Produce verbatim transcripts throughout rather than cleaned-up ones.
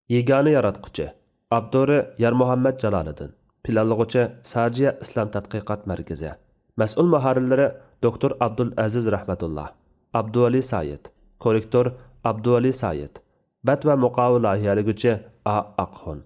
يېگانە ياراتقۇچى. ئاپتورى يارمۇھەممەت جالالىدىن. پىلانلىغۇچى ساجىيە ئىسلام تەتقىقات مەركىزى. مەسئۇل مۇھەررىرلىرى دوكتور ئابدۇلئەزىز رەھمەتۇللا، ئابدۇۋەلى سايىت. كوررېكتور ئابدۇۋەلى سايىت. بەت ۋە مۇقاۋا لايىھەلىگۈچى ئا ئاقخۇن.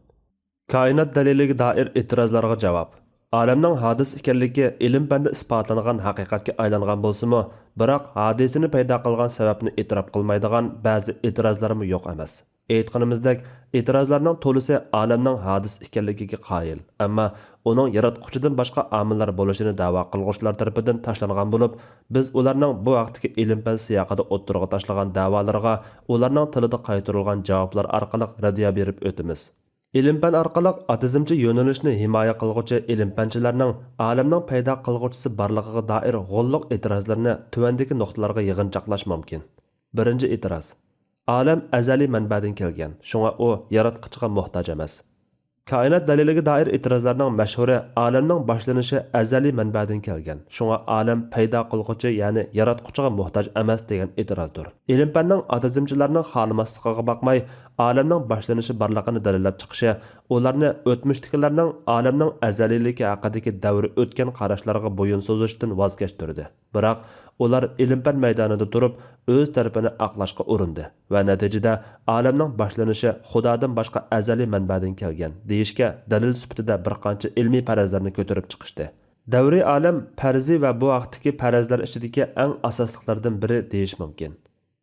كائىنات دەلىلىگە دائىر ئېتىرازلارغا جاۋاب. ئالەمنىڭ ھادىسە ئىكەنلىكى ئىلىم-پەندە ئىسپاتلانغان ھەقىقەتكە ئايلانغان بولسىمۇ، بىراق ھادىسىنى پەيدا قىلغان سەۋەبنى ئېتىراپ قىلمايدىغان بەزى ئېتىرازلارمۇ يوق ئەمەس. ئېيتقىنىمىزدەك، ئېتىرازلارنىڭ تولىسى ئالەمنىڭ ھادىسە ئىكەنلىكىگە قايىل، ئەمما ئۇنىڭ ياراتقۇچىدىن باشقا ئامىللار بولۇشىنى دەۋا قىلغۇچىلار تەرىپىدىن تاشلانغان بولۇپ، بىز ئۇلارنىڭ بۇ ھەقتىكى ئىلىم-پەن سىياقىدا ئوتتۇرىغا تاشلىغان دەۋالىرىغا ئۇلارنىڭ تىلىدا قايتۇرۇلغان جاۋابلار ئارقىلىق رەددىيە بېرىپ ئۆتىمىز. ئىلىم-پەن ئارقىلىق ئاتېئىزمچە يۆنىلىشنى ھىمايە قىلغۇچى ئىلىم-پەنچىلەرنىڭ ئالەمنىڭ پەيدا قىلغۇچىسى بارلىقىغا دائىر غوللۇق ئېتىرازلىرىنى تۆۋەندىكى نۇقتىلارغا يىغىنچاقلاش مۇمكىن. بىرىنچى ئېتىراز. ئالەم ئەزەلىي مەنبەدىن كەلگەن، شۇڭا ئۇ ياراتقۇچىغا موھتاج ئەمەس. كائىنات دەلىلىگە دائىر ئېتىرازلارنىڭ مەشھۇرى ئالەمنىڭ باشلىنىشى ئەزەلىي مەنبەدىن كەلگەن، شۇڭا ئالەم پەيدا قىلغۇچى، يەنى ياراتقۇچىغا موھتاج ئەمەس، دېگەن ئېتىرازدۇر. ئىلىم-پەننىڭ ئاتېئىزمچىلارنىڭ خالىماسلىقىغا باقماي، ئالەمنىڭ باشلىنىشى بارلىقىنى دەلىللەپ چىقىشى ئۇلارنى ئۆتمۈشتىكىلەرنىڭ ئالەمنىڭ ئەزەلىيلىكى ھەققىدىكى دەۋرى ئۆتكەن قاراشلارغا بويۇن سوزۇشتىن ۋاز كەچتۈردى. بىراق، ئۇلار ئىلىم-پەن مەيدانىدا تۇرۇپ، ئۆز تەرىپىنى ئاقلاشقا ئۇرۇندى ۋە نەتىجىدە ئالەمنىڭ باشلىنىشى خۇدادىن باشقا ئەزەلىي مەنبەدىن كەلگەن، دېيىشكە دەلىل سۈپىتىدە بىر قانچە ئىلمىي پەرەزلەرنى كۆتۈرۈپ چىقىشتى. دەۋرىي ئالەم پەرىزى ۋە بۇ ھەقتىكى پەرەزلەر ئىچىدىكى ئەڭ ئاساسلىقلىرىدىن بىرى دېيىش مۇمكىن.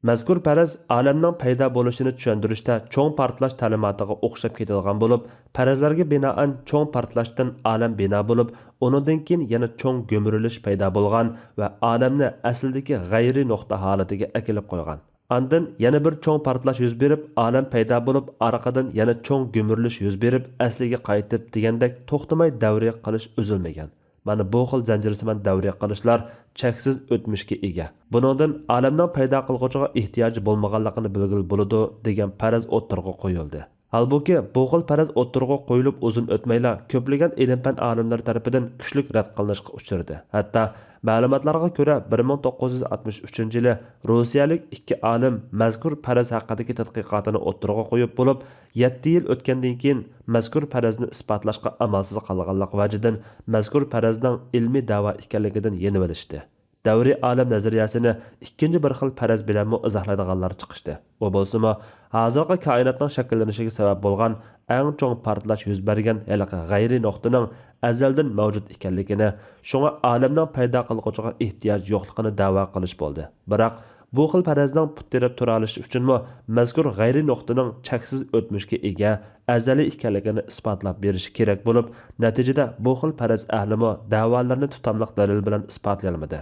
مەزكۇر پەرەز ئالەمنىڭ پەيدا بولۇشىنى چۈشەندۈرۈشتە چوڭ پارتلاش تەلىماتىغا ئوخشاپ كېتىدىغان بولۇپ، پەرەزلەرگە بىنائەن چوڭ پارتلاشتىن ئالەم بىنا بولۇپ، ئۇنىڭدىن كېيىن يەنە چوڭ گۈمۈرۈلۈش پەيدا بولغان ۋە ئالەمنى ئەسلىدىكى غەيرىي نۇقتا ھالىتىگە ئەكېلىپ قويغان. ئاندىن يەنە بىر چوڭ پارتلاش يۈز بېرىپ، ئالەم پەيدا بولۇپ، ئارقىدىن يەنە چوڭ گۈمۈرۈلۈش يۈز بېرىپ، ئەسلىگە قايتىپ دېگەندەك توختىماي دەۋرىي قىلىش ئۈزۈلمىگەن. مانا بۇ خىل زەنجىرسىمان دەۋرىي قىلىشلار چەكسىز ئۆتمۈشكە ئىگە. بۇنىڭدىن ئالەمنىڭ پەيدا قىلغۇچىغا ئېھتىياجى بولمىغانلىقىنى بىلگىلى بولىدۇ، دېگەن پەرەز ئوتتۇرىغا قويۇلدى. ھالبۇكى، بۇ خىل پەرەز ئوتتۇرىغا قويۇلۇپ ئۇزۇن ئۆتمەيلا، كۆپلىگەن ئىلىم-پەن ئالىملىرى تەرىپىدىن كۈچلۈك رەت قىلىنىشقا ئۇچرىدى. ھەتتا، مەلۇماتلارغا كۆرە، بىر مىڭ توققۇز يۈز ئاتمىش ئۈچىنچى يىلى روسىيەلىك ئىككى ئالىم مەزكۇر پەرەز ھەققىدىكى تەتقىقاتىنى ئوتتۇرىغا قويۇپ بولۇپ، يەتتە يىل ئۆتكەندىن كېيىن، مەزكۇر پەرەزنى ئىسپاتلاشقا ئامالسىز قالغانلىقى ۋەجىدىن، مەزكۇر پەرەزنىڭ ئىلمىي دەۋا ئىكەنلىكىدىن يېنىۋېلىشتى. دەۋرىي ئالەم نەزەرىيەسىنى ئىككىنچى بىر خىل پەرەز بىلەنمۇ ئىزاھلايدىغانلار چىقىشتى. ئۇ بولسىمۇ، ھازىرقى كائىناتنىڭ شەكىللىنىشىگە سەۋەب بولغان ئەڭ چوڭ پارتلاش يۈز بەرگەن ھېلىقى غەيرىي نۇقتىنىڭ ئەزەلدىن مەۋجۇت ئىكەنلىكىنى، شۇڭا ئالەمنىڭ پەيدا قىلغۇچىغا ئېھتىياج يوقلۇقىنى دەۋا قىلىش بولدى. بىراق، بۇ خىل پەرەزنىڭ پۇت تىرەپ تۇرالىشى ئۈچۈنمۇ مەزكۇر غەيرىي نۇقتىنىڭ چەكسىز ئۆتمۈشكە ئىگە، ئەزەلىي ئىكەنلىكىنى ئىسپاتلاپ بېرىشى كېرەك بولۇپ، نەتىجىدە بۇ خىل پەرەز ئەھلىمۇ دەۋالىرىنى تۇتاملىق دەلىل بىلەن ئىسپاتلىيالمىدى.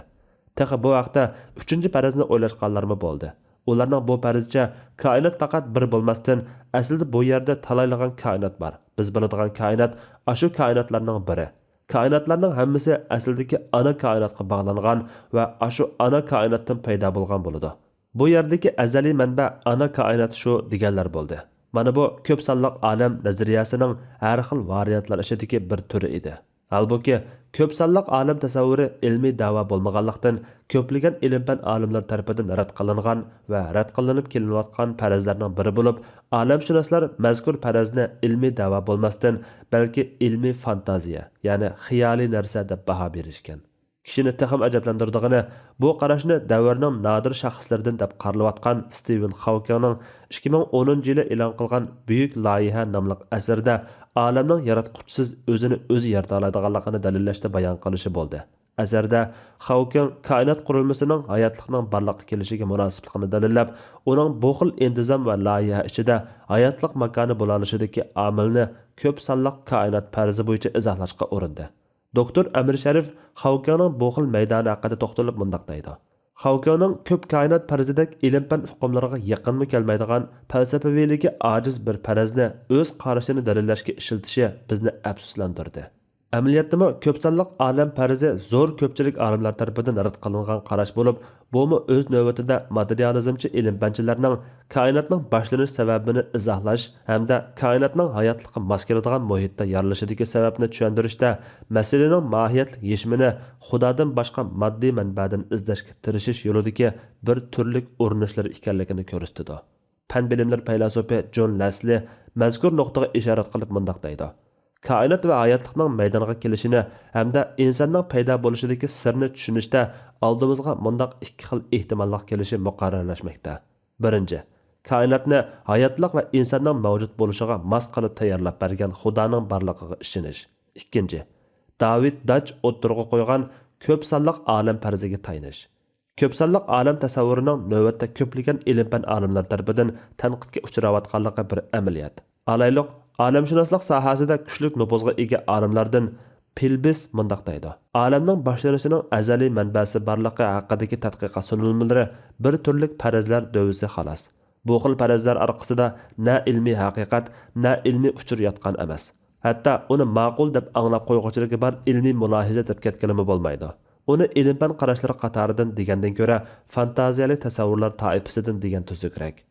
تېخى بۇ ھەقتە ئۈچىنچى پەرەزنى ئويلاشقانلارمۇ بولدى. ئۇلارنىڭ بۇ پەرىزىچە، كائىنات پەقەت بىر بولماستىن، ئەسلىدە بۇ يەردە تالايلىغان كائىنات بار. بىز بىلىدىغان كائىنات ئاشۇ كائىناتلارنىڭ بىرى. كائىناتلارنىڭ ھەممىسى ئەسلىدىكى ئانا كائىناتقا باغلانغان ۋە ئاشۇ ئانا كائىناتتىن پەيدا بولغان بولىدۇ. بۇ يەردىكى ئەزەلىي مەنبە ئانا كائىنات شۇ دېگەنلەر بولدى. مانا بۇ كۆپ سانلىق ئالەم نەزەرىيەسىنىڭ ھەر خىل ۋارىيانتلار ئىچىدىكى بىر تۈرى ئىدى. ھالبۇكى، كۆپ سانلىق ئالەم تەسەۋۋۇرى ئىلمىي دەۋا بولمىغانلىقتىن، كۆپلىگەن ئىلىم-پەن ئالىملىرى تەرىپىدىن رەت قىلىنغان ۋە رەت قىلىنىپ كېلىنىۋاتقان پەرەزلەرنىڭ بىرى بولۇپ، ئالەمشۇناسلار مەزكۇر پەرەزنى ئىلمىي دەۋا بولماستىن، بەلكى ئىلمىي فانتازىيە، يەنى خىيالىي نەرسە دەپ باھا بېرىشكەن. كىشىنى تېخىمۇ ئەجەبلەندۈرىدىغىنى، بۇ قاراشنى دەۋرنىڭ نادىر شەخسلىرىدىن دەپ قارىلىۋاتقان ستىۋېن خاۋكىڭنىڭ ئىككى مىڭ ئونىنچى يىلى ئېلان قىلغان بۈيۈك لايىھە ناملىق ئەسىرىدە ئالەمنىڭ ياراتقۇچىسىز ئۆزىنى ئۆزى يارىتالايدىغانلىقىنى دەلىللەشتە بايان قىلىشى بولدى. ئەسەردە خاۋكىڭ كائىنات قۇرۇلمىسىنىڭ ھاياتلىقنىڭ بارلىققا كېلىشىگە مۇناسىپلىقىنى دەلىللەپ، ئۇنىڭ بۇ خىل ئىنتىزام ۋە لايىھە ئىچىدە ھاياتلىق ماكانى بولالىشىدىكى ئامىلنى كۆپ سانلىق كائىنات پەرىزى بويىچە ئىزاھلاشقا ئۇرۇندى. دوكتور ئەمىر شەرىپ خاۋكىڭنىڭ بۇ خىل مەيدانى ھەققىدە توختىلىپ مۇنداق دەيدۇ: خاۋكىڭنىڭ كۆپ كائىنات پەرىزىدەك ئىلىم-پەن ئۇقۇملىرىغا يېقىنمۇ كەلمەيدىغان، پەلسەپىۋىلىكى ئاجىز بىر پەرەزنى ئۆز قارىشىنى دەلىللەشكە ئىشلىتىشى بىزنى ئەپسۇسلاندۇردى. ئەمەلىيەتتىمۇ، كۆپ سانلىق ئالەم پەرىزى زور كۆپچىلىك ئالىملار تەرىپىدىن رەت قىلىنغان قاراش بولۇپ، بۇمۇ ئۆز نۆۋىتىدە ماتېرىيالىزمچى ئىلىم-پەنچىلەرنىڭ كائىناتنىڭ باشلىنىش سەۋەبىنى ئىزاھلاش ھەمدە كائىناتنىڭ ھاياتلىققا ماس كېلىدىغان مۇھىتتا يارىلىشىدىكى سەۋەبنى چۈشەندۈرۈشتە مەسىلىنىڭ ماھىيەتلىك يېشىمىنى خۇدادىن باشقا ماددىي مەنبەدىن ئىزدەشكە تىرىشىش يولىدىكى بىر تۈرلۈك ئۇرۇنۇشلىرى ئىكەنلىكىنى كۆرسىتىدۇ. پەن بىلىملىرى پەيلاسوپى جون لەسلى مەزكۇر نۇقتىغا ئىشارەت قىلىپ مۇنداق دەيدۇ: كائىنات ۋە ھاياتلىقنىڭ مەيدانغا كېلىشىنى ھەمدە ئىنساننىڭ پەيدا بولۇشىدىكى سىرنى چۈشىنىشتە ئالدىمىزغا مۇنداق ئىككى خىل ئېھتىماللىق كېلىشى مۇقەررەرلەشمەكتە. بىرىنچى، كائىناتنى ھاياتلىق ۋە ئىنساننىڭ مەۋجۇت بولۇشىغا ماس قىلىپ تەييارلاپ بەرگەن خۇدانىڭ بارلىقىغا ئىشىنىش. ئىككىنچى، داۋىد داچ ئوتتۇرىغا قويغان كۆپ سانلىق ئالەم پەرىزىگە تايىنىش. كۆپ سانلىق ئالەم تەسەۋۋۇرىنىڭ نۆۋەتتە كۆپلىگەن ئىلىم-پەن ئالىملىرى تەرىپىدىن تەنقىدكە ئۇچراۋاتقانلىقى بىر ئەمەلىيەت. ئالايلۇق، ئالەمشۇناسلىق ساھەسىدە كۈچلۈك نوپۇزغا ئىگە ئالىملاردىن پىلبىس مۇنداق دەيدۇ: ئالەمنىڭ باشلىنىشىنىڭ ئەزەلىي مەنبەسى بارلىقى ھەققىدىكى تەتقىقات سۇنۇلمىلىرى بىر تۈرلۈك پەرەزلەر دۆۋىسى خالاس. بۇ خىل پەرەزلەر ئارقىسىدا نە ئىلمىي ھەقىقەت، نە ئىلمىي ئۇچۇر ياتقان ئەمەس. ھەتتا ئۇنى ماقۇل دەپ ئاڭلاپ قويغۇچىلىكى بار ئىلمىي مۇلاھىزە دەپ كەتكىلىمۇ بولمايدۇ. ئۇنى ئىلىم-پەن قاراشلىرى قاتارىدىن دېگەندىن كۆرە، فانتازىيەلىك تەسەۋۋۇرلار تائىپىسىدىن دېگەن تۈزۈكرەك.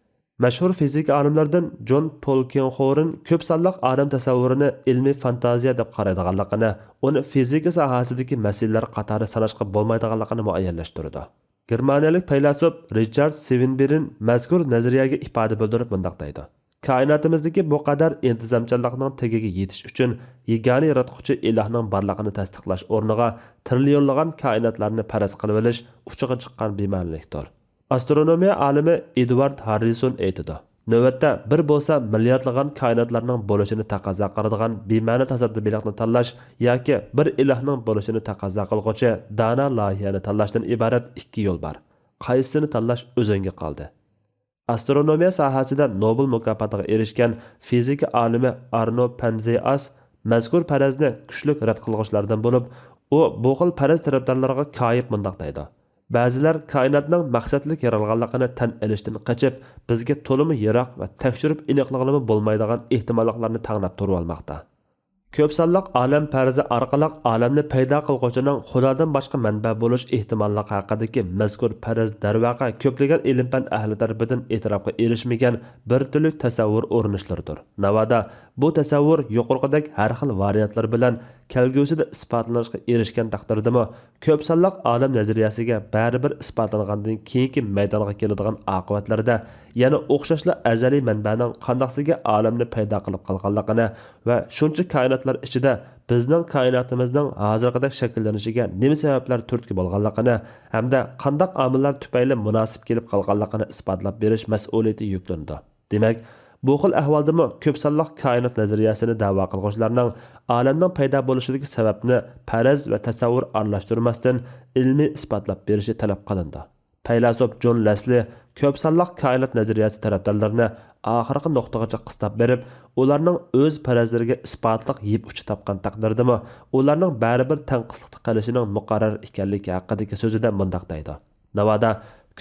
مەشھۇر فىزىكا ئالىملىرىدىن جون پولكىنخورن كۆپ سانلىق ئالەم تەسەۋۋۇرىنى ئىلمىي فانتازىيە دەپ قارايدىغانلىقىنى، ئۇنى فىزىكا ساھەسىدىكى مەسىلىلەر قاتارىدا ساناشقا بولمايدىغانلىقىنى مۇئەييەنلەشتۈرىدۇ. گېرمانىيەلىك پەيلاسوپ رىچارد سىۋېنبېرن مەزكۇر نەزەرىيەگە ئىپادە بىلدۈرۈپ مۇنداق دەيدۇ: كائىناتىمىزدىكى بۇ قەدەر ئىنتىزامچانلىقنىڭ تېگىگە يېتىش ئۈچۈن يېگانە ياراتقۇچى ئىلاھنىڭ بارلىقىنى تەستىقلاش ئورنىغا تىرىليونلىغان كائىناتلارنى پەرەز قىلىۋېلىش ئۇچىغا چىققان بىمەنىلىكتۇر. ئاسترونومىيە ئالىمى ئېدۋارد ھاررىسون ئېيتىدۇ: نۆۋەتتە بىر بولسا مىلياردلىغان كائىناتلارنىڭ بولۇشىنى تەقەززا قىلىدىغان بىمەنە تاسادىپىيلىقنى تاللاش ياكى بىر ئىلاھنىڭ بولۇشىنى تەقەززا قىلغۇچى دانا لايىھەنى تاللاشتىن ئىبارەت ئىككى يول بار. قايسىسىنى تاللاش ئۆزۈڭگە قالدى. ئاسترونومىيە ساھەسىدە نوبېل مۇكاپاتىغا ئېرىشكەن فىزىكا ئالىمى ئارنو پەنزېئاس مەزكۇر پەرەزنى كۈچلۈك رەت قىلغۇچىلاردىن بولۇپ، ئۇ بۇ خىل پەرەز تەرەپدارلىرىغا كايىپ مۇنداق دەيدۇ: بەزىلەر كائىناتنىڭ مەقسەتلىك يارالغانلىقىنى تەن ئېلىشتىن قېچىپ، بىزگە تولىمۇ يىراق ۋە تەكشۈرۈپ ئېنىقلىغىلىمۇ بولمايدىغان ئېھتىماللىقلارنى تەڭلەپ تۇرۇۋالماقتا. كۆپ سانلىق ئالەم پەرىزى ئارقىلىق ئالەمنى پەيدا قىلغۇچىنىڭ خۇدادىن باشقا مەنبە بولۇش ئېھتىماللىقى ھەققىدىكى مەزكۇر پەرەز، دەرۋەقە، كۆپلىگەن ئىلىم-پەن ئەھلى تەرىپىدىن ئېتىراپقا ئېرىشمىگەن بىر تۈرلۈك تەسەۋۋۇر ئۇرۇنۇشلىرىدۇر. ناۋادا بۇ تەسەۋۋۇر يۇقىرىقىدەك ھەر خىل ۋارىيانتلار بىلەن كەلگۈسىدە ئىسپاتلىنىشقا ئېرىشكەن تەقدىردىمۇ، كۆپ سانلىق ئالەم نەزەرىيەسىگە بەرىبىر ئىسپاتلانغاندىن كېيىنكى مەيدانغا كېلىدىغان ئاقىۋەتلەردە يەنە ئوخشاشلا ئەزەلىي مەنبەنىڭ قانداقسىگە ئالەمنى پەيدا قىلىپ قالغانلىقىنى ۋە شۇنچە كائىناتلار ئىچىدە بىزنىڭ كائىناتىمىزنىڭ ھازىرقىدەك شەكىللىنىشىگە نېمە سەۋەبلەر تۈرتكە بولغانلىقىنى ھەمدە قانداق ئامىللار تۈپەيلى مۇناسىپ كېلىپ قالغانلىقىنى ئىسپاتلاپ بېرىش مەسئۇلىيىتى يۈكلىنىدۇ. دېمەك، بۇ خىل ئەھۋالدىمۇ كۆپ سانلىق كائىنات نەزەرىيەسىنى دەۋا قىلغۇچىلارنىڭ ئالەمنىڭ پەيدا بولۇشىدىكى سەۋەبنى پەرەز ۋە تەسەۋۋۇر ئارىلاشتۇرماستىن ئىلمىي ئىسپاتلاپ بېرىشى تەلەپ قىلىنىدۇ. پەيلاسوپ جون لەسلى كۆپ سانلىق كائىنات نەزەرىيەسى تەرەپدارلىرىنى ئاخىرقى نۇقتىغىچە قىستاپ بېرىپ، ئۇلارنىڭ ئۆز پەرەزلىرىگە ئىسپاتلىق يىپ ئۇچى تاپقان تەقدىردىمۇ، ئۇلارنىڭ بەرىبىر تەڭقىسلىقتا قېلىشىنىڭ مۇقەررەر ئىكەنلىكى ھەققىدىكى سۆزىدە مۇنداق دەيدۇ: ناۋادا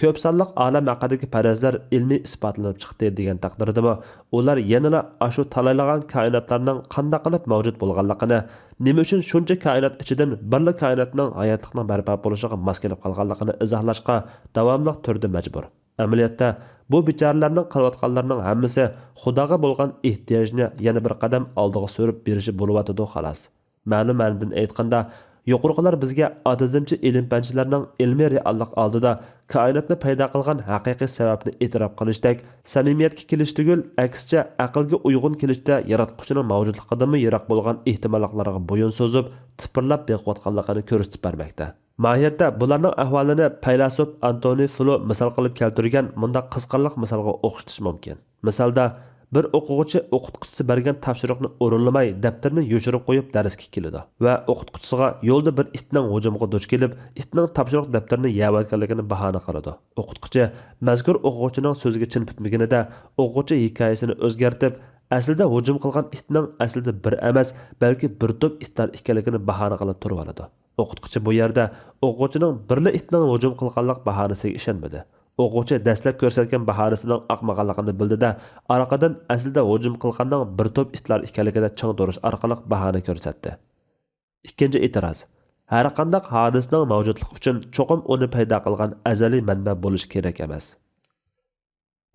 كۆپ سانلىق ئالەم ھەققىدىكى پەرەزلەر ئىلمىي ئىسپاتلىنىپ چىقتى دېگەن تەقدىردىمۇ، ئۇلار يەنىلا ئاشۇ تالايلىغان كائىناتلارنىڭ قانداق قىلىپ مەۋجۇت بولغانلىقىنى، نېمە ئۈچۈن شۇنچە كائىنات ئىچىدىن بىرلا كائىناتنىڭ ھاياتلىقنىڭ بەرپا بولۇشىغا ماس كېلىپ قالغانلىقىنى ئىزاھلاشقا داۋاملىق تۈردە مەجبۇر. ئەمەلىيەتتە، بۇ بىچارىلەرنىڭ قىلىۋاتقانلىرىنىڭ ھەممىسى خۇداغا بولغان ئېھتىياجنى يەنە بىر قەدەم ئالدىغا سۈرۈپ بېرىشى بولۇۋاتىدۇ، خالاس. مەلۇم مەنىدىن ئېيتقاندا، يۇقىرىقىلار بىزگە ئاتېئىزمچى ئىلىم-پەنچىلەرنىڭ ئىلمىي رېئاللىق ئالدىدا كائىناتنى پەيدا قىلغان ھەقىقىي سەۋەبنى ئېتىراپ قىلىشتەك سەمىمىيەتكە كېلىش تۈگۈل، ئەكسىچە، ئەقىلگە ئۇيغۇن كېلىشتە ياراتقۇچىنىڭ مەۋجۇتلۇقىدىنمۇ يىراق بولغان ئېھتىماللىقلارغا بويۇن سوزۇپ، تىپىرلاپ بېقىۋاتقانلىقىنى كۆرسىتىپ بەرمەكتە. ماھىيەتتە بۇلارنىڭ ئەھۋالىنى پەيلاسوپ ئانتونى فلو مىسال قىلىپ كەلتۈرگەن مۇنداق قىزىقارلىق مىسالغا ئوخشىتىش مۇمكىن. مىسالدا، بىر ئوقۇغۇچى ئوقۇتقۇچىسى بەرگەن تاپشۇرۇقنى ئورۇنلىماي، دەپتىرىنى يوشۇرۇپ قويۇپ دەرسكە كېلىدۇ ۋە ئوقۇتقۇچىسىغا يولدا بىر ئىتنىڭ ھۇجۇمىغا دۇچ كېلىپ، ئىتنىڭ تاپشۇرۇق دەپتىرىنى يەۋەتكەنلىكىنى باھانە قىلىدۇ. ئوقۇتقۇچى مەزكۇر ئوقۇغۇچىنىڭ سۆزىگە چىن پۈتمىگىنىدە، ئوقۇغۇچى ھېكايىسىنى ئۆزگەرتىپ، ئەسلىدە ھۇجۇم قىلغان ئىتنىڭ ئەسلىدە بىر ئەمەس، بەلكى بىر توپ ئىتلار ئىكەنلىكىنى باھانە قىلىپ تۇرۇۋالىدۇ. ئوقۇتقۇچى بۇ يەردە ئوقۇغۇچىنىڭ بىرلا ئىتنىڭ ھۇجۇم قىلغانلىق باھانىسىگە ئىشەنمىدى. ئوقۇغۇچى دەسلەپ كۆرسەتكەن باھانىسىنىڭ ئاقمىغانلىقىنى بىلدى-دە، ئارقىدىن ئەسلىدە ھۇجۇم قىلغاننىڭ بىر توپ ئىتلار ئىكەنلىكىدە چىڭ تۇرۇش ئارقىلىق باھانە كۆرسەتتى. ئىككىنچى ئېتىراز. ھەرقانداق ھادىسىنىڭ مەۋجۇتلۇقى ئۈچۈن چوقۇم ئۇنى پەيدا قىلغان ئەزەلىي مەنبە بولۇشى كېرەك ئەمەس.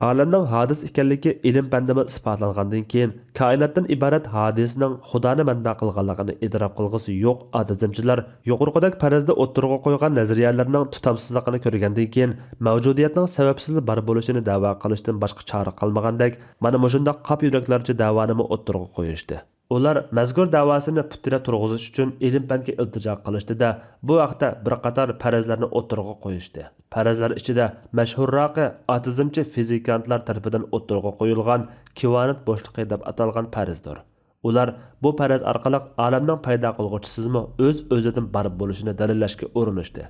ئالەمنىڭ ھادىس ئىكەنلىكى ئىلىم پەندىمۇ ئىسپاتلانغاندىن كېيىن، كائىناتتىن ئىبارەت ھادىسىنىڭ خۇدانى مەنبە قىلغانلىقىنى ئېتىراپ قىلغۇسى يوق ئاتېزمچىلار يۇقىرىقىدەك پەرەزنى ئوتتۇرىغا قويغان نەزەرىيەلىرىنىڭ تۇتامسىزلىقىنى كۆرگەندىن كېيىن، مەۋجۇدىيەتنىڭ سەۋەبسىز بار بولۇشىنى دەۋا قىلىشتىن باشقا چارە قالمىغاندەك، مانا مۇشۇنداق قاپ يۈرەكلەرچە دەۋانىمۇ ئوتتۇرىغا قويۇشتى. ئۇلار مەزكۇر دەۋاسىنى پۇتىدا تۇرغۇزۇش ئۈچۈن ئىلىم-پەنگە ئىلتىجا قىلىشتى-دە، بۇ ھەقتە بىر قاتار پەرەزلەرنى ئوتتۇرىغا قويۇشتى. پەرەزلەر ئىچىدە مەشھۇرراقى ئاتېزمچى فىزىكانتلار تەرىپىدىن ئوتتۇرىغا قويۇلغان كۋانت بوشلۇقى دەپ ئاتالغان پەرەزدۇر. ئۇلار بۇ پەرەز ئارقىلىق ئالەمنىڭ پەيدا قىلغۇچىسىزمۇ ئۆز-ئۆزىدىن بار بولۇشىنى دەلىللەشكە ئۇرۇنۇشتى.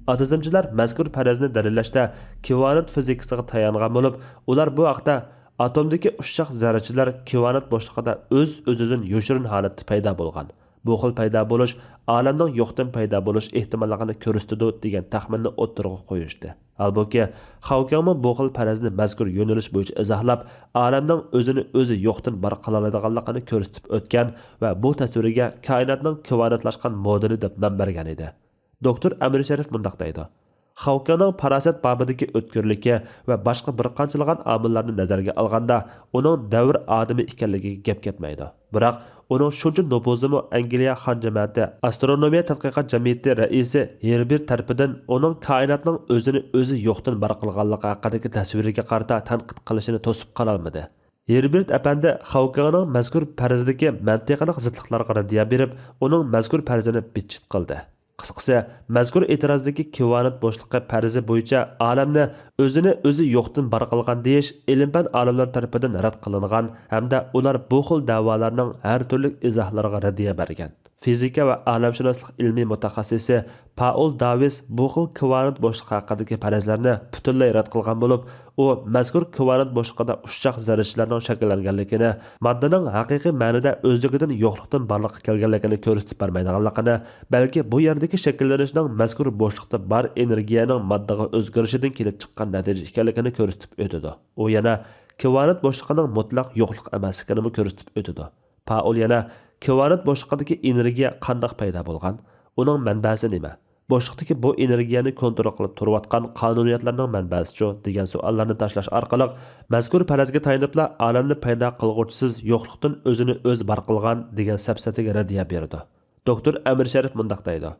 ئاتېزمچىلار مەزكۇر پەرەزنى دەلىللەشتە كۋانت فىزىكىسىغا تايانغان بولۇپ، ئۇلار بۇ ھەقتە ئاتومدىكى ئۇششاق زەررىچىلەر كۋانت بوشلۇقىدا ئۆز-ئۆزىدىن يوشۇرۇن ھالەتتە پەيدا بولغان، بۇ خىل پەيدا بولۇش ئالەمنىڭ يوقتىن پەيدا بولۇش ئېھتىماللىقىنى كۆرسىتىدۇ، دېگەن تەخمىننى ئوتتۇرىغا قويۇشتى. ھالبۇكى، خاۋكىڭمۇ بۇ خىل پەرەزنى مەزكۇر يۆنىلىش بويىچە ئىزاھلاپ، ئالەمنىڭ ئۆزىنى ئۆزى يوقتىن بار قىلالايدىغانلىقىنى كۆرسىتىپ ئۆتكەن ۋە بۇ تەسۋىرگە كائىناتنىڭ كۋانتلاشقان مودېلى دەپ نام بەرگەن ئىدى. دوكتور ئەمىرشېرىف مۇنداق دەيدۇ: خاۋكىڭنىڭ پاراسەت بابىدىكى ئۆتكۈرلۈكى ۋە باشقا بىر قانچىلىغان ئامىللارنى نەزەرگە ئالغاندا، ئۇنىڭ دەۋر ئادىمى ئىكەنلىكىگە گەپ كەتمەيدۇ. بىراق، ئۇنىڭ شۇنچە نوپۇزىمۇ ئەنگلىيە خان جەمەتى ئاسترونومىيە تەتقىقات جەمئىيىتى رەئىسى ھېربېرت تەرىپىدىن ئۇنىڭ كائىناتنىڭ ئۆزىنى ئۆزى يوقتىن بار قىلغانلىقى ھەققىدىكى تەسۋىرىگە قارىتا تەنقىد قىلىشىنى توسۇپ قالالمىدى. ھېربېرت ئەپەندى خاۋكىڭنىڭ مەزكۇر پەرىزىدىكى مەنتىقىلىق زىتلىقلارغا رەددىيە بېرىپ، ئۇنىڭ مەزكۇر پەرىزىنى بىتچىت قىلدى. قىسقىسى، مەزكۇر ئېتىرازدىكى كۋانت بوشلۇقى پەرىزى بويىچە ئالەمنى ئۆزىنى ئۆزى يوقتىن بار قىلغان دېيىش ئىلىم-پەن ئالىملىرى تەرىپىدىن رەت قىلىنغان ھەمدە ئۇلار بۇ خىل دەۋالارنىڭ ھەر تۈرلۈك ئىزاھلىرىغا رەددىيە بەرگەن. فىزىكا ۋە ئالەمشۇناسلىق ئىلمىي مۇتەخەسسىسى پائول داۋىس بۇ خىل كۋانت بوشلۇقى ھەققىدىكى پەرەزلەرنى پۈتۈنلەي رەت قىلغان بولۇپ، ئۇ مەزكۇر كۋانت بوشلۇقىدا ئۇششاق زەررىچىلەرنىڭ شەكىللەنگەنلىكىنى، ماددىنىڭ ھەقىقىي مەنىدە ئۆزلۈكىدىن يوقلۇقتىن بارلىققا كەلگەنلىكىنى كۆرسىتىپ بەرمەيدىغانلىقىنى، بەلكى بۇ يەردىكى شەكىللىنىشنىڭ مەزكۇر بوشلۇقتا بار ئېنېرگىيەنىڭ ماددىغا ئۆزگىرىشىدىن كېلىپ چىققان نەتىجە ئىكەنلىكىنى كۆرسىتىپ ئۆتىدۇ. ئۇ يەنە كۋانت بوشلۇقىنىڭ مۇتلەق يوقلۇق ئەمەسلىكىنىمۇ كۆرسىتىپ ئۆتىدۇ. پائول يەنە كۋانت بوشلۇقىدىكى ئېنېرگىيە قانداق پەيدا بولغان؟ ئۇنىڭ مەنبەسى نېمە؟ بوشلۇقتىكى بۇ ئېنېرگىيەنى كونترول قىلىپ تۇرۇۋاتقان قانۇنىيەتلەرنىڭ مەنبەسىچۇ؟ دېگەن سوئاللارنى تاشلاش ئارقىلىق، مەزكۇر پەرەزگە تايىنىپلا ئالەمنى پەيدا قىلغۇچىسىز يوقلۇقتىن ئۆزىنى ئۆزى بار قىلغان دېگەن سەپسەتىگە رەددىيە بېرىدۇ. دوكتور ئەمىر شەرىپ مۇنداق دەيدۇ: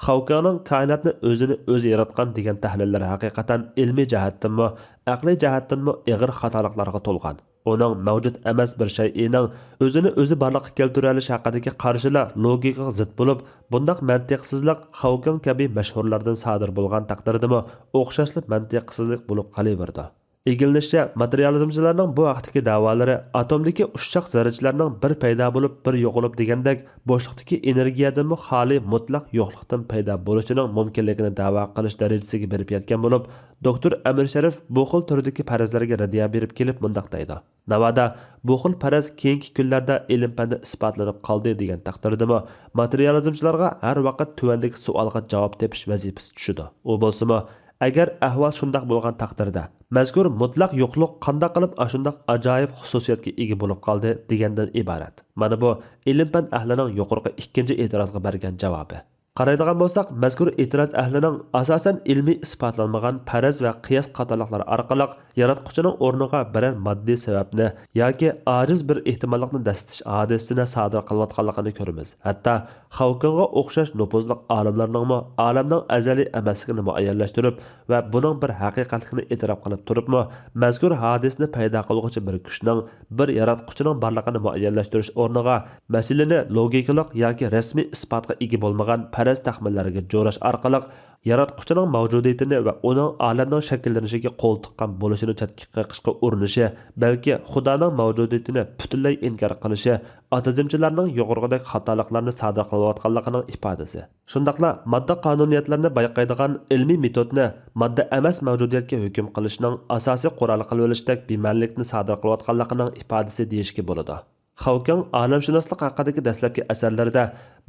خاۋكىڭنىڭ كائىناتنى ئۆزىنى ئۆزى ياراتقان دېگەن تەھلىللىرى ھەقىقەتەن ئىلمىي جەھەتتىنمۇ، ئەقلىي جەھەتتىنمۇ ئېغىر خاتالىقلارغا تولغان. ئۇنىڭ مەۋجۇت ئەمەس بىر شەيئىنىڭ ئۆزىنى ئۆزى بارلىققا كەلتۈرەلىشى ھەققىدىكى قارىشىلا لوگىكىغا زىت بولۇپ، بۇنداق مەنتىقسىزلىق خاۋكىڭ كەبى مەشھۇرلاردىن سادىر بولغان تەقدىردىمۇ ئوخشاشلا مەنتىقسىزلىق بولۇپ قېلىۋېرىدۇ. ئىگىلىنىشىچە، ماتېرىيالىزمچىلارنىڭ بۇ ھەقتىكى دەۋالىرى ئاتومدىكى ئۇششاق زەررىچىلەرنىڭ بىر پەيدا بولۇپ، بىر يوقىلىپ دېگەندەك، بوشلۇقتىكى ئېنېرگىيەدىنمۇ خالىي مۇتلەق يوقلۇقتىن پەيدا بولۇشىنىڭ مۇمكىنلىكىنى دەۋا قىلىش دەرىجىسىگە بېرىپ يەتكەن بولۇپ، دوكتور ئەمىر شەرىپ بۇ خىل تۈردىكى پەرەزلەرگە رەددىيە بېرىپ كېلىپ مۇنداق دەيدۇ: ناۋادا بۇ خىل پەرەز كېيىنكى كۈنلەردە ئىلىم-پەندە ئىسپاتلىنىپ قالدى دېگەن تەقدىردىمۇ، ماتېرىيالىزمچىلارغا ھەر ۋاقىت تۆۋەندىكى سوئالغا جاۋاب تېپىش ۋەزىپىسى چۈشىدۇ. ئۇ بولسىمۇ، ئەگەر ئەھۋال شۇنداق بولغان تەقدىردە، مەزكۇر مۇتلەق يوقلۇق قانداق قىلىپ ئاشۇنداق ئاجايىپ خۇسۇسىيەتكە ئىگە بولۇپ قالدى دېگەندىن ئىبارەت. مانا بۇ ئىلىم-پەن ئەھلىنىڭ يۇقىرىقى ئىككىنچى ئېتىرازغا بەرگەن جاۋابى. قارايدىغان بولساق، مەزكۇر ئېتىراز ئەھلىنىڭ ئاساسەن ئىلمىي ئىسپاتلانمىغان پەرەز ۋە قىياس قاتارلىقلار ئارقىلىق ياراتقۇچىنىڭ ئورنىغا بىرەر ماددىي سەۋەبنى ياكى ئاجىز بىر ئېھتىماللىقنى دەسسىتىش ھادىسىسىنى سادىر قىلىۋاتقانلىقىنى كۆرىمىز. ھەتتا خاۋكىڭغا ئوخشاش نوپۇزلۇق ئالىملارنىڭمۇ ئالەمنىڭ ئەزەلىي ئەمەسلىكىنى مۇئەييەنلەشتۈرۈپ ۋە بۇنىڭ بىر ھەقىقەتلىكىنى ئېتىراپ قىلىپ تۇرۇپمۇ، مەزكۇر ھادىسىنى پەيدا قىلغۇچى بىر كۈچنىڭ، بىر ياراتقۇچىنىڭ بارلىقىنى مۇئەييەنلەشتۈرۈش ئورنىغا، مەسىلىنى لوگىكىلىق ياكى رەسمىي ئىسپاتقا ئىگە بولمىغان پەرەز تەخمىنلەرگە جوراش ئارقىلىق، ياراتقۇچىنىڭ مەۋجۇدىيىتىنى ۋە ئۇنىڭ ئالەمنىڭ شەكىللىنىشىگە قول تىققان بولۇشىنى چەتكە قېقىشقا ئۇرۇنۇشى، بەلكى خۇدانىڭ مەۋجۇدىيىتىنى پۈتۈنلەي ئىنكار قىلىشى ئاتېزمچىلارنىڭ يۇقىرىقىدەك خاتالىقلارنى سادىر قىلىۋاتقانلىقىنىڭ ئىپادىسى. شۇنداقلا ماددا قانۇنىيەتلىرىنى بايقايدىغان ئىلمىي مېتودنى ماددا ئەمەس مەۋجۇدىيەتكە ھۆكۈم قىلىشنىڭ ئاساسىي قورالى قىلىۋېلىشتەك بىمەنىلىكنى سادىر قىلىۋاتقانلىقىنىڭ ئىپادىسى دېيىشكە بولىدۇ. خاۋكىڭ ئالەمشۇناسلىق ھەققىدىكى دەسلەپكى ئەسەرلىرىدە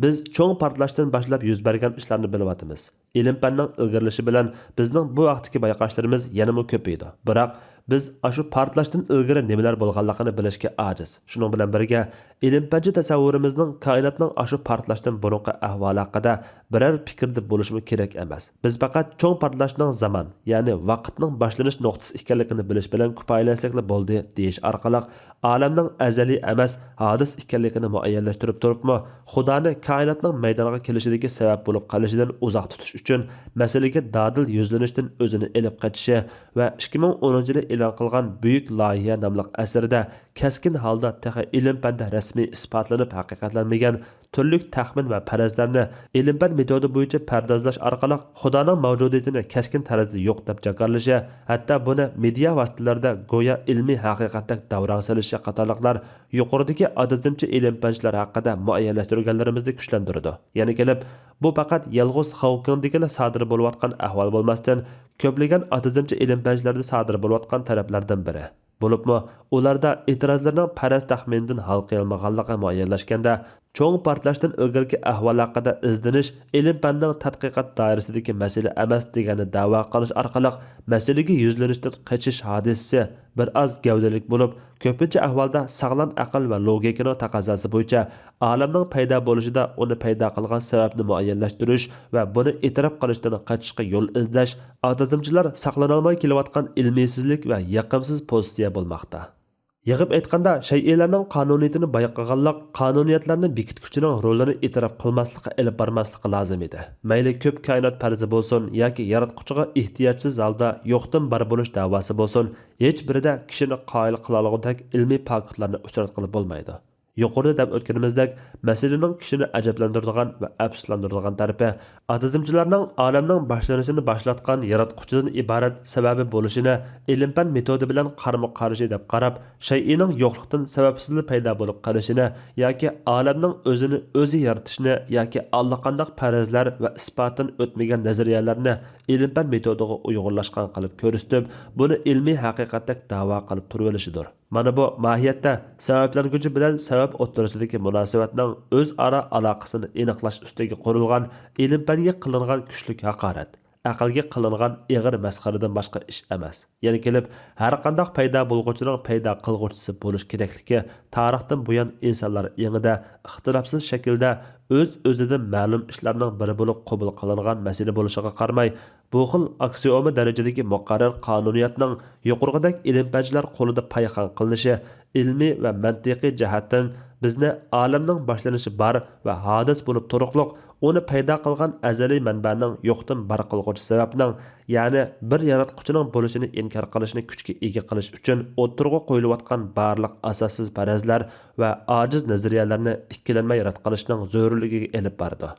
بىز چوڭ پارتلاشتىن باشلاپ يۈز بەرگەن ئىشلارنى بىلىۋاتىمىز. ئىلىم-پەننىڭ ئىلگىرىلىشى بىلەن بىزنىڭ بۇ ھەقتىكى بايقاشلىرىمىز يەنىمۇ كۆپىيىدۇ. بىراق، بىز ئاشۇ پارتلاشتىن ئىلگىرى نېمىلەر بولغانلىقىنى بىلىشكە ئاجىز. شۇنىڭ بىلەن بىرگە، ئىلىم-پەنچى تەسەۋۋۇرىمىزنىڭ كائىناتنىڭ ئاشۇ پارتلاشتىن بۇرۇنقى ئەھۋالى ھەققىدە بىرەر پىكىردە بولۇشىمۇ كېرەك ئەمەس. بىز پەقەت چوڭ پارتلاشنىڭ زامان، يەنى ۋاقىتنىڭ باشلىنىش نۇقتىسى ئىكەنلىكىنى بىلىش بىلەن كۇپايىلەنسەكلا بولدى، دېيىش ئارقىلىق ئالەمنىڭ ئەزەلىي ئەمەس، ھادىس ئىكەنلىكىنى مۇئەييەنلەشتۈرۈپ تۇرۇپمۇ، خۇدانى كائىناتنىڭ مەيدانغا كېلىشىدىكى سەۋەب بولۇپ قېلىشىدىن ئۇزاق تۇتۇش ئۈچۈن مەسىلىگە دادىل يۈزلىنىشتىن ئۆزىنى ئېلىپ قېچىشى ۋە ئىككى مىڭ ئونىنچى يىلى ئېلان قىلغان بۈيۈك لايىھە ناملىق ئەسىرىدە كەسكىن ھالدا تېخى ئىلىم-پەندە رەسمىي ئىسپاتلىنىپ ھەقىقەتلەنمىگەن تۈرلۈك تەخمىن ۋە پەرەزلەرنى ئىلىم-پەن مېتودى بويىچە پەردازلاش ئارقىلىق خۇدانىڭ مەۋجۇدىيىتىنى كەسكىن تەرەزدە يوق دەپ جاكارلىشى، ھەتتا بۇنى مېدىيا ۋاسىتىلىرىدە گويا ئىلمىي ھەقىقەتتەك داۋراڭ سېلىشى قاتارلىقلار يۇقىرىدىكى ئاتىزمچى ئىلىم-پەنچىلەر ھەققىدە مۇئەييەنلەشتۈرگەنلىرىمىزنى كۈچلەندۈرىدۇ. يەنە كېلىپ، بۇ پەقەت يالغۇز خاۋكىڭدىكىلا سادىر بولۇۋاتقان ئەھۋال بولماستىن، كۆپلىگەن ئاتىزمچى ئىلىم-پەنچىلەردە سادىر بولۇۋاتقان تەرەپلەردىن بىرى. بولۇپمۇ ئۇلاردا ئېتىرازلىرىنىڭ پەرەز تەخمىنىدىن ھالقىيالمىغانلىقى مۇئەييەنلەشكەندە، چوڭ پارتلاشتىن ئىلگىرىكى ئەھۋال ھەققىدە ئىزدىنىش ئىلىم-پەننىڭ تەتقىقات دائىرىسىدىكى مەسىلە ئەمەس دېگەننى دەۋا قىلىش ئارقىلىق مەسىلىگە يۈزلىنىشتىن قېچىش ھادىسىسى بىر ئاز گەۋدىلىك بولۇپ، كۆپىنچە ئەھۋالدا ساغلام ئەقىل ۋە لوگىكىنىڭ تەقەززاسى بويىچە ئالەمنىڭ پەيدا بولۇشىدا ئۇنى پەيدا قىلغان سەۋەبنى مۇئەييەنلەشتۈرۈش ۋە بۇنى ئېتىراپ قىلىشتىن قېچىشقا يول ئىزدەش، ئاتىزمچىلار ساقلىنالماي كېلىۋاتقان ئىلمىيسىزلىك ۋە يېقىمسىز پوزىتسىيە بولماقتا. يىغىپ ئېيتقاندا، شەيئىلەرنىڭ قانۇنىيىتىنى بايقىغانلىق قانۇنىيەتلەرنى بېكىتكۈچىنىڭ رولىنى ئېتىراپ قىلماسلىققا ئېلىپ بارماسلىقى لازىم ئىدى. مەيلى كۆپ كائىنات پەرىزى بولسۇن ياكى ياراتقۇچىغا ئېھتىياجسىز ھالدا يوقتىن بار بولۇش دەۋاسى بولسۇن، ھېچبىرىدە كىشىنى قايىل قىلالىغۇدەك ئىلمىي پاكىتلارنى ئۇچراتقىلى بولمايدۇ. يۇقىرىدا دەپ ئۆتكىنىمىزدەك، مەسىلىنىڭ كىشىنى ئەجەبلەندۈرىدىغان ۋە ئەپسۇسلاندۇرىدىغان تەرىپى، ئاتىزمچىلارنىڭ ئالەمنىڭ باشلىنىشىنى باشلاتقان ياراتقۇچىدىن ئىبارەت سەۋەبى بولۇشىنى ئىلىم-پەن مېتودى بىلەن قارمۇ-قارشى دەپ قاراپ، شەيئىنىڭ يوقلۇقتىن سەۋەبسىزلا پەيدا بولۇپ قېلىشىنى ياكى ئالەمنىڭ ئۆزىنى ئۆزى يارىتىشىنى ياكى ئاللىقانداق پەرەزلەر ۋە ئىسپاتتىن ئۆتمىگەن نەزەرىيەلەرنى ئىلىم-پەن مېتودىغا ئۇيغۇنلاشقان قىلىپ كۆرسىتىپ، بۇنى ئىلمىي ھەقىقەتتەك دەۋا قىلىپ تۇرۇۋېلىشىدۇر. مانا بۇ ماھىيەتتە سەۋەبلەنگۈچى بىلەن سەۋەب ئوتتۇرىسىدىكى مۇناسىۋەتنىڭ ئۆزئارا ئالاقىسىنى ئېنىقلاش ئۈستىگە قۇرۇلغان ئىلىم-پەنگە قىلىنغان كۈچلۈك ھاقارەت، ئەقىلگە قىلىنغان ئېغىر مەسخىرىدىن باشقا ئىش ئەمەس. يەنە كېلىپ، ھەرقانداق پەيدا بولغۇچىنىڭ پەيدا قىلغۇچىسى بولۇش كېرەكلىكى تارىختىن بۇيان ئىنسانلار ئېڭىدا ئىختىلاپسىز شەكىلدە ئۆز-ئۆزىدىن مەلۇم ئىشلارنىڭ بىرى بولۇپ قوبۇل قىلىنغان مەسىلە بولۇشىغا قارىماي، بۇ خىل ئاكسىيوما دەرىجىدىكى مۇقەررەر قانۇنىيەتنىڭ يۇقىرىقىدەك ئىلىم-پەنچىلەر قولىدا پايخان قىلىنىشى ئىلمىي ۋە مەنتىقىي جەھەتتىن بىزنى ئالەمنىڭ باشلىنىشى بار ۋە ھادىس بولۇپ تۇرۇقلۇق، ئۇنى پەيدا قىلغان ئەزەلىي مەنبەنىڭ يوقتىن بار قىلغۇچى سەۋەبنىڭ، يەنى بىر ياراتقۇچىنىڭ بولۇشىنى ئىنكار قىلىشنى كۈچكە ئىگە قىلىش ئۈچۈن ئوتتۇرىغا قويۇلۇۋاتقان بارلىق ئاساسسىز پەرەزلەر ۋە ئاجىز نەزەرىيەلەرنى ئىككىلەنمەي رەت قىلىشنىڭ زۆرۈرلۈكىگە ئېلىپ بارىدۇ.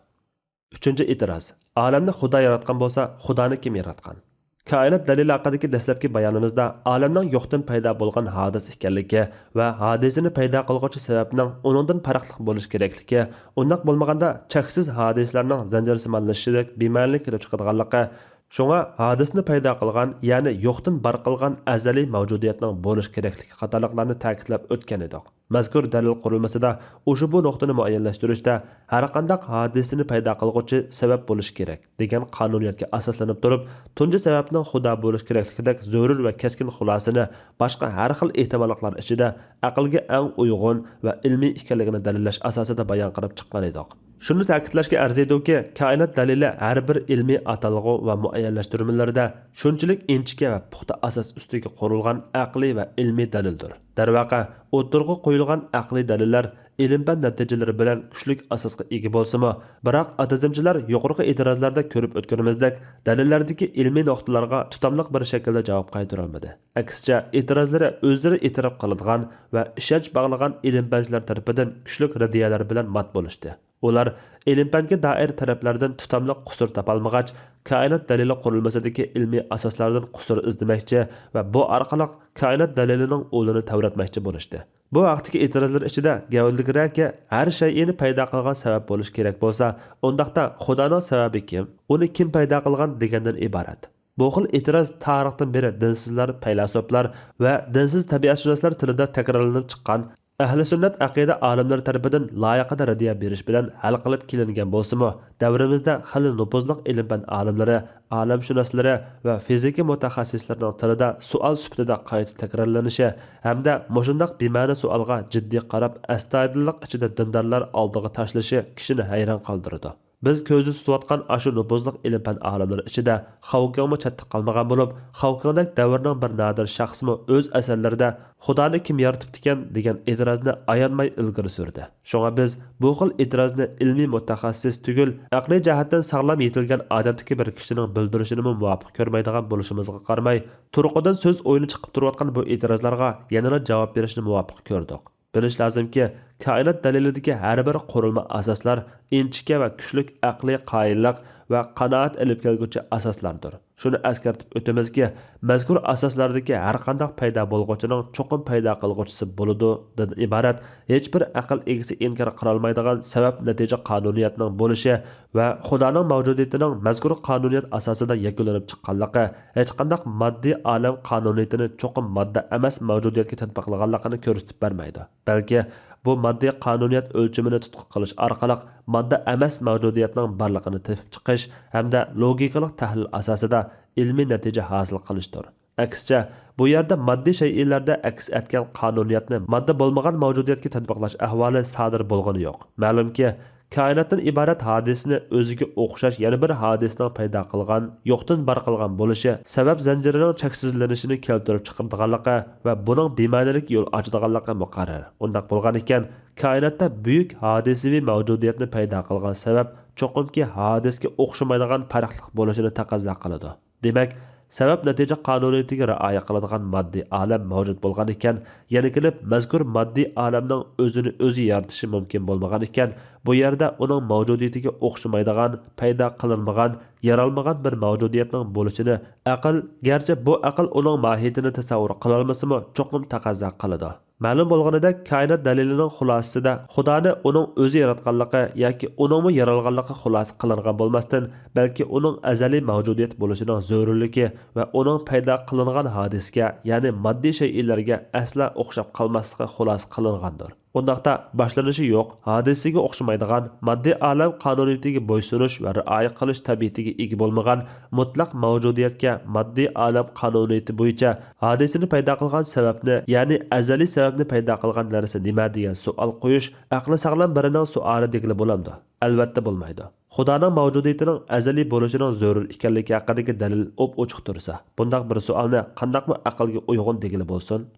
ئۈچىنچى ئېتىراز، ئالەمنى خۇدا ياراتقان بولسا، خۇدانى كىم ياراتقان؟ كائىنات دەلىلى ھەققىدىكى دەسلەپكى بايانىمىزدا ئالەمنىڭ يوقتىن پەيدا بولغان ھادىسە ئىكەنلىكى ۋە ھادىسىنى پەيدا قىلغۇچى سەۋەبنىڭ ئۇنىڭدىن پەرقلىق بولۇشى كېرەكلىكى، ئۇنداق بولمىغاندا چەكسىز ھادىسىلەرنىڭ زەنجىرسىمانلىشىشىدەك بىمەنىلىك كېلىپ چىقىدىغانلىقى، شۇڭا ھادىسىنى پەيدا قىلغان، يەنى يوقتىن بار قىلغان ئەزەلىي مەۋجۇدىيەتنىڭ بولۇش كېرەكلىكى قاتارلىقلارنى تەكىتلەپ ئۆتكەن ئىدۇق. مەزكۇر دەلىل قۇرۇلمىسىدا ئۇشبۇ نۇقتىنى مۇئەييەنلەشتۈرۈشتە، ھەرقانداق ھادىسىنى پەيدا قىلغۇچى سەۋەب بولۇشى كېرەك، دېگەن قانۇنىيەتكە ئاساسلىنىپ تۇرۇپ، تۇنجى سەۋەبنىڭ خۇدا بولۇش كېرەكلىكىدەك زۆرۈر ۋە كەسكىن خۇلاسىنى باشقا ھەر خىل ئېھتىماللىقلار ئىچىدە ئەقىلگە ئەڭ ئۇيغۇن ۋە ئىلمىي ئىكەنلىكىنى دەلىللەش ئاساسىدا بايان قىلىپ چىققان ئىدۇق. شۇنى تەكىتلەشكە ئەرزىيدۇكى، كائىنات دەلىلى ھەر بىر ئىلمىي ئاتالغۇ ۋە مۇئەييەنلەشتۈرمىلىرىدە شۇنچىلىك ئىنچىكە ۋە پۇختا ئاساس ئۈستىگە قۇرۇلغان ئەقلىي ۋە ئىلمىي دەلىلدۇر. دەرۋەقە، ئوتتۇرىغا قويۇلغان ئەقلىي دەلىللەر ئىلىم-پەن نەتىجىلىرى بىلەن كۈچلۈك ئاساسقا ئىگە بولسىمۇ، بىراق ئاتىزمچىلار يۇقىرىقى ئېتىرازلاردا كۆرۈپ ئۆتكىنىمىزدەك، دەلىللەردىكى ئىلمىي نۇقتىلارغا تۇتاملىق بىر شەكىلدە جاۋاب قايتۇرالمىدى. ئەكسىچە، ئېتىرازلىرى ئۆزلىرى ئېتىراپ قىلىدىغان ۋە ئىشەنچ باغلىغان ئىلىم-پەنچىلەر تەرىپىدىن كۈچلۈك رەددىيەلەر بىلەن مات بولۇشتى. ئۇلار ئىلىم-پەنگە دائىر تەرەپلەردىن تۇتاملىق قۇسۇر تاپالمىغاچ، كائىنات دەلىلى قۇرۇلمىسىدىكى ئىلمىي ئاساسلاردىن قۇسۇر ئىزدىمەكچى ۋە بۇ ئارقىلىق كائىنات دەلىلىنىڭ ئۇلىنى تەۋرەتمەكچى بولۇشتى. بۇ ھەقتىكى ئېتىرازلار ئىچىدە گەۋدىلىكرەكى، ھەر شەيئىنى پەيدا قىلغان سەۋەب بولۇشى كېرەك بولسا، ئۇنداقتا خۇدانىڭ سەۋەبى كىم؟ ئۇنى كىم پەيدا قىلغان؟ دېگەندىن ئىبارەت. بۇ خىل ئېتىراز تارىختىن بېرى دىنسىزلار، پەيلاسوپلار ۋە دىنسىز تەبىئەتشۇناسلار تىلىدا تەكرارلىنىپ چىققان ئەھلى سۈننەت ئەقىدە ئالىملىرى تەرىپىدىن لايىقىدا رەددىيە بېرىش بىلەن ھەل قىلىپ كېلىنگەن بولسىمۇ، دەۋرىمىزدە خېلى نوپۇزلۇق ئىلىم-پەن ئالىملىرى، ئالەمشۇناسلىرى ۋە فىزىكا مۇتەخەسسىسلىرىنىڭ تىلىدا سوئال سۈپىتىدە قايتا تەكرارلىنىشى ھەمدە مۇشۇنداق بىمەنە سوئالغا جىددىي قاراپ، ئەستايىدىللىق ئىچىدە دىندارلار ئالدىغا تاشلىشى كىشىنى ھەيران قالدۇرىدۇ. بىز كۆزدە تۇتۇۋاتقان ئاشۇ نوپۇزلۇق ئىلىم-پەن ئالىملىرى ئىچىدە خاۋكىڭمۇ چەتتە قالمىغان بولۇپ، خاۋكىڭدەك دەۋرنىڭ بىر نادىر شەخسىمۇ ئۆز ئەسەرلىرىدە «خۇدانى كىم يارىتىپتىكەن؟» دېگەن ئېتىرازنى ئايانماي ئىلگىرى سۈردى. شۇڭا بىز بۇ خىل ئېتىرازنى ئىلمىي مۇتەخەسسىس تۈگۈل، ئەقلىي جەھەتتىن ساغلام يېتىلگەن ئادەتتىكى بىر كىشىنىڭ بىلدۈرۈشىنىمۇ مۇۋاپىق كۆرمەيدىغان بولۇشىمىزغا قارىماي، تۇرقىدىن سۆز ئويۇنى چىقىپ تۇرۇۋاتقان بۇ ئېتىرازلارغا يەنىلا جاۋاب بېرىشنى مۇۋاپىق كۆردۇق. بىلىش لازىمكى، كائىنات دەلىلىدىكى ھەر بىر قۇرۇلما ئاساسلار ئىنچىكە ۋە كۈچلۈك ئەقلىي قايىللىق ۋە قانائەت ئېلىپ كەلگۈچى ئاساسلاردۇر. شۇنى ئەسكەرتىپ ئۆتىمىزكى، مەزكۇر ئاساسلاردىكى ھەرقانداق پەيدا بولغۇچىنىڭ چوقۇم پەيدا قىلغۇچىسى بولىدۇ دىن ئىبارەت ھېچبىر ئەقىل ئىگىسى ئىنكار قىلالمايدىغان سەۋەب-نەتىجە قانۇنىيەتنىڭ بولۇشى ۋە خۇدانىڭ مەۋجۇدىيىتىنىڭ مەزكۇر قانۇنىيەت ئاساسىدا يەكۈنلىنىپ چىققانلىقى، ھېچقانداق ماددىي ئالەم قانۇنىيىتىنى چوقۇم ماددا ئەمەس مەۋجۇدىيەتكە تەتبىقلىغانلىقىنى كۆرسىتىپ بەرمەيدۇ. بەلكى بۇ ماددىي قانۇنىيەت ئۆلچىمىنى تۇتقا قىلىش ئارقىلىق ماددا ئەمەس مەۋجۇدىيەتنىڭ بارلىقىنى تېپىپ چىقىش ھەمدە لوگىكىلىق تەھلىل ئاساسىدا ئىلمىي نەتىجە ھاسىل قىلىشتۇر. ئەكسىچە، بۇ يەردە ماددىي شەيئىلەردە ئەكس ئەتكەن قانۇنىيەتنى ماددا بولمىغان مەۋجۇدىيەتكە تەتبىقلاش ئەھۋالى سادىر بولغىنى يوق. مەلۇمكى، كائىناتتىن ئىبارەت ھادىسىنى ئۆزىگە ئوخشاش يەنە بىر ھادىسىنىڭ پەيدا قىلغان، يوقتىن بار قىلغان بولۇشى سەۋەب زەنجىرىنىڭ چەكسىزلىنىشىنى كەلتۈرۈپ چىقىرىدىغانلىقى ۋە بۇنىڭ بىمەنىلىك يول ئاچىدىغانلىقى مۇقەررەر. ئۇنداق بولغان ئىكەن، كائىناتتا بۈيۈك ھادىسىۋى مەۋجۇدىيەتنى پەيدا قىلغان سەۋەب چوقۇمكى ھادىسىگە ئوخشىمايدىغان پەرقلىق بولۇشىنى تەقەززا قىلىدۇ. دېمەك، سەۋەب-نەتىجە قانۇنىيىتىگە رىئايە قىلىدىغان ماددىي ئالەم مەۋجۇت بولغان ئىكەن، يەنە كېلىپ مەزكۇر ماددىي ئالەمنىڭ ئۆزىنى ئۆزى يارىتىشى مۇمكىن بولمىغان ئىكەن، بۇ يەردە ئۇنىڭ مەۋجۇدىيىتىگە ئوخشىمايدىغان، پەيدا قىلىنمىغان، يارالمىغان بىر مەۋجۇدىيەتنىڭ بولۇشىنى ئەقىل، گەرچە بۇ ئەقىل ئۇنىڭ ماھىيىتىنى تەسەۋۋۇر قىلالمىسىمۇ، چوقۇم تەقەززا قىلىدۇ. مەلۇم بولغىنىدەك، كائىنات دەلىلىنىڭ خۇلاسىسىدا خۇدانى ئۇنىڭ ئۆزى ياراتقانلىقى ياكى ئۇنىڭمۇ يارالغانلىقى خۇلاسە قىلىنغان بولماستىن، بەلكى ئۇنىڭ ئەزەلىي مەۋجۇدىيەت بولۇشىنىڭ زۆرۈرلۈكى ۋە ئۇنىڭ پەيدا قىلىنغان ھادىسىگە، يەنى ماددىي شەيئىلەرگە ئەسلا ئوخشاپ قالماسلىقى خۇلاسە قىلىنغاندۇر. ئۇنداقتا، باشلىنىشى يوق، ھادىسىگە ئوخشىمايدىغان، ماددىي ئالەم قانۇنىيىتىگە بويسۇنۇش ۋە رىئايە قىلىش تەبىئىتىگە ئىگە بولمىغان مۇتلەق مەۋجۇدىيەتكە ماددىي ئالەم قانۇنىيىتى بويىچە ھادىسىنى پەيدا قىلغان سەۋەبنى، يەنى ئەزەلىي سەۋەبنى پەيدا قىلغان نەرسە نېمە دېگەن سوئال قويۇش ئەقلى ساغلام بىرىنىڭ سوئالى دېگىلى بولامدۇ؟ ئەلۋەتتە بولمايدۇ. خۇدانىڭ مەۋجۇدىيىتىنىڭ ئەزەلىي بولۇشىنىڭ زۆرۈر ئىكەنلىكى ھەققىدىكى دەلىل ئوپئوچۇق تۇرسا، بۇنداق بىر سوئالنى قانداقمۇ ئەقىلگە ئۇيغۇن دېگىلى بولسۇن؟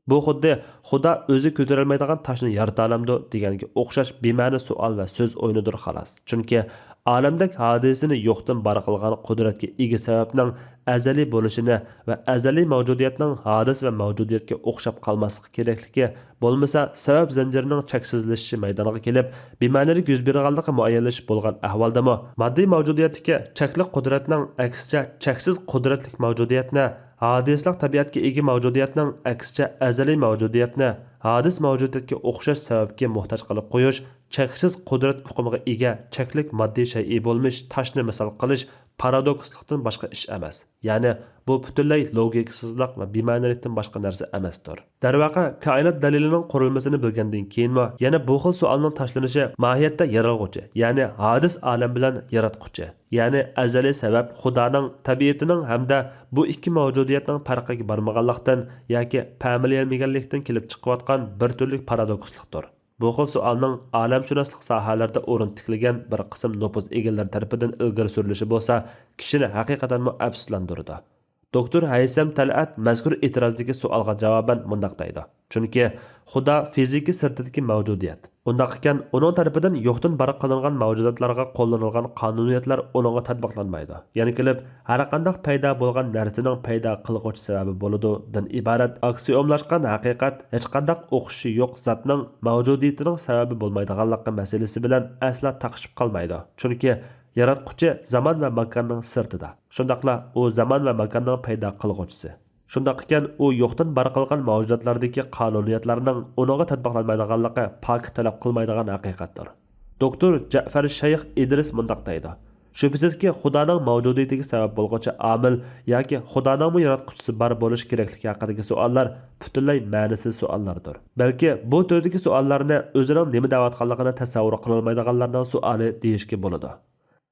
بۇ خۇددى خۇدا ئۆزى كۆتۈرەلمەيدىغان تاشنى يارىتالامدۇ دېگەنگە ئوخشاش بىمەنە سوئال ۋە سۆز ئويۇنىدۇر خالاس. چۈنكى ئالەمدەك ھادىسىنى يوقتىن بار قىلغان قۇدرەتكە ئىگە سەۋەبنىڭ ئەزەلىي بولۇشىنى ۋە ئەزەلىي مەۋجۇدىيەتنىڭ ھادىس ۋە مەۋجۇدىيەتكە ئوخشاپ قالماسلىقى كېرەكلىكى، بولمىسا سەۋەب زەنجىرىنىڭ چەكسىزلىشىشى مەيدانغا كېلىپ، بىمەنىلىك يۈز بېرىدىغانلىقى مۇئەييەنلىشىپ بولغان ئەھۋالدىمۇ، ماددىي مەۋجۇدىيەتتىكى چەكلىك قۇدرەتنىڭ ئەكسىچە چەكسىز قۇدرەتلىك مەۋجۇدىيەتنى، ھادىسىلىق تەبىئەتكە ئىگە مەۋجۇدىيەتنىڭ ئەكسىچە ئەزەلىي مەۋجۇدىيەتنى، ھادىس مەۋجۇدىيەتكە ئوخشاش سەۋەبكە موھتاج قىلىپ قويۇش، چەكسىز قۇدرەت ئۇقۇمىغا ئىگە چەكلىك ماددىي شەيئى بولمىش تاشنى مىسال قىلىش پارادوكسلىقتىن باشقا ئىش ئەمەس. يەنى بۇ پۈتۈنلەي لوگىكىسىزلىق ۋە بىمەنىلىكتىن باشقا نەرسە ئەمەستۇر. دەرۋەقە، كائىنات دەلىلىنىڭ قۇرۇلمىسىنى بىلگەندىن كېيىنمۇ يەنە بۇ خىل سوئالنىڭ تاشلىنىشى ماھىيەتتە يارالغۇچى، يەنى ھادىس ئالەم بىلەن ياراتقۇچى، يەنى ئەزەلىي سەۋەب خۇدانىڭ، تەبىئىتىنىڭ ھەمدە بۇ ئىككى مەۋجۇدىيەتنىڭ پەرقىگە بارمىغانلىقتىن ياكى پەملىيەلمىگەنلىكتىن كېلىپ چىقىۋاتقان بىر تۈرلۈك پارادوكسلۇقتۇر. بۇ خىل سوئالنىڭ ئالەمشۇناسلىق ساھەلىرىدە ئورۇن تىكلىگەن بىر قىسىم نوپۇز ئىگىلىرى تەرىپىدىن ئىلگىرى سۈرۈلۈشى بولسا، كىشىنى ھەقىقەتەنمۇ ئەپسۇسلاندۇرىدۇ. دوكتور ھەيسەم تەلئەت مەزكۇر ئېتىرازدىكى سوئالغا جاۋابەن مۇنداق دەيدۇ: چۈنكى خۇدا فىزىكا سىرتىدىكى مەۋجۇدىيەت. ئۇنداق ئىكەن، ئۇنىڭ تەرىپىدىن يوقتىن بار قىلىنغان مەۋجۇداتلارغا قوللىنىلغان قانۇنىيەتلەر ئۇنىڭغا تەتبىقلانمايدۇ. يەنە كېلىپ، ھەرقانداق پەيدا بولغان نەرسىنىڭ پەيدا قىلغۇچى سەۋەبى بولىدۇ دىن ئىبارەت ئاكسىيوملاشقان ھەقىقەت ھېچقانداق ئوخشىشى يوق زاتنىڭ مەۋجۇدىيىتىنىڭ سەۋەبى بولمايدىغانلىقى مەسىلىسى بىلەن ئەسلا تاقىشىپ قالمايدۇ. چۈنكى ياراتقۇچى زامان ۋە ماكاننىڭ سىرتىدا، شۇنداقلا ئۇ زامان ۋە ماكاننىڭ پەيدا قىلغۇچىسى. شۇنداق ئىكەن، ئۇ يوقتىن بار قىلغان مەۋجۇداتلاردىكى قانۇنىيەتلەرنىڭ ئۇنىڭغا تەتبىقلانمايدىغانلىقى پاكىت تەلەپ قىلمايدىغان ھەقىقەتتۇر. دوكتور جەئفەر شەيخ ئىدرىس مۇنداق دەيدۇ: شۈبھىسىزكى، خۇدانىڭ مەۋجۇدىيىتىگە سەۋەب بولغۇچى ئامىل ياكى خۇدانىڭمۇ ياراتقۇچىسى بار بولۇش كېرەكلىكى ھەققىدىكى سوئاللار پۈتۈنلەي مەنىسىز سوئاللاردۇر. بەلكى بۇ تۈردىكى سوئاللارنى ئۆزىنىڭ نېمە دەۋاتقانلىقىنى تەسەۋۋۇر قىلالمايدىغانلارنىڭ سوئالى دېيىشكە بولىدۇ.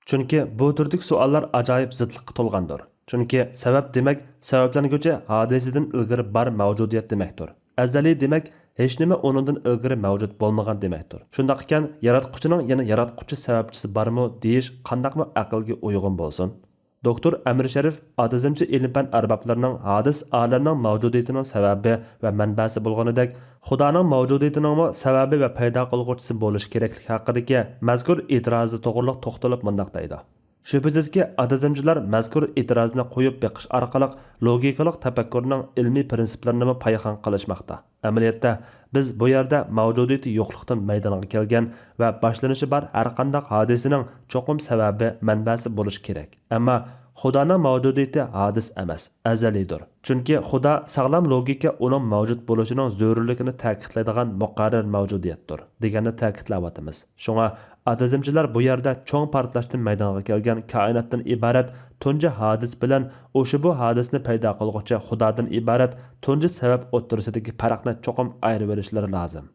چۈنكى بۇ تۈردىكى سوئاللار ئاجايىپ زىتلىققا تولغاندۇر. چۈنكى سەۋەب دېمەك، سەۋەبلەنگۈچى ھادىسىدىن ئىلگىرى بار مەۋجۇدىيەت دېمەكتۇر. ئەزەلىي دېمەك، ھېچنېمە ئۇنىڭدىن ئىلگىرى مەۋجۇت بولمىغان دېمەكتۇر. شۇنداق ئىكەن، ياراتقۇچىنىڭ يەنە ياراتقۇچى سەۋەبچىسى بارمۇ دېيىش قانداقمۇ ئەقىلگە ئۇيغۇن بولسۇن؟ دوكتور ئەمىر شەرىف ئاتېئىزمچى ئىلىم-پەن ئەربابلىرىنىڭ ھادىس ئالەمنىڭ مەۋجۇدىيىتىنىڭ سەۋەبى ۋە مەنبەسى بولغىنىدەك، خۇدانىڭ مەۋجۇدىيىتىنىڭمۇ سەۋەبى ۋە پەيدا قىلغۇچىسى بولۇشى كېرەكلىكى ھەققىدىكى مەزكۇر ئېتىرازى توغرۇلۇق توختىلىپ مۇنداق دەيدۇ: شۈبھىسىزكى، ئاتېئىزمچىلار مەزكۇر ئېتىرازنى قويۇپ بېقىش ئارقىلىق لوگىكىلىق تەپەككۇرنىڭ ئىلمىي پىرىنسىپلىرىنىمۇ پايخان قىلىشماقتا. ئەمەلىيەتتە، بىز بۇ يەردە مەۋجۇدىيىتى يوقلۇقتىن مەيدانغا كەلگەن ۋە باشلىنىشى بار ھەرقانداق ھادىسىنىڭ چوقۇم سەۋەبى، مەنبەسى بولۇشى كېرەك. ئەمما خۇدانىڭ مەۋجۇدىيىتى ھادىس ئەمەس، ئەزەلىيدۇر. چۈنكى خۇدا ساغلام لوگىكا ئۇنىڭ مەۋجۇت بولۇشىنىڭ زۆرۈرلۈكىنى تەكىتلەيدىغان مۇقەررەر مەۋجۇدىيەتتۇر، دېگەننى تەكىتلەۋاتىمىز. شۇڭا ئاتېئىزمچىلار بۇ يەردە چوڭ پارتلاشتىن مەيدانغا كەلگەن كائىناتتىن ئىبارەت تۇنجى ھادىس بىلەن ئۇشبۇ ھادىسنى پەيدا قىلغۇچى خۇدادىن ئىبارەت تۇنجى سەۋەب ئوتتۇرىسىدىكى پەرقنى چوقۇم ئايرىۋېلىشلىرى لازىم.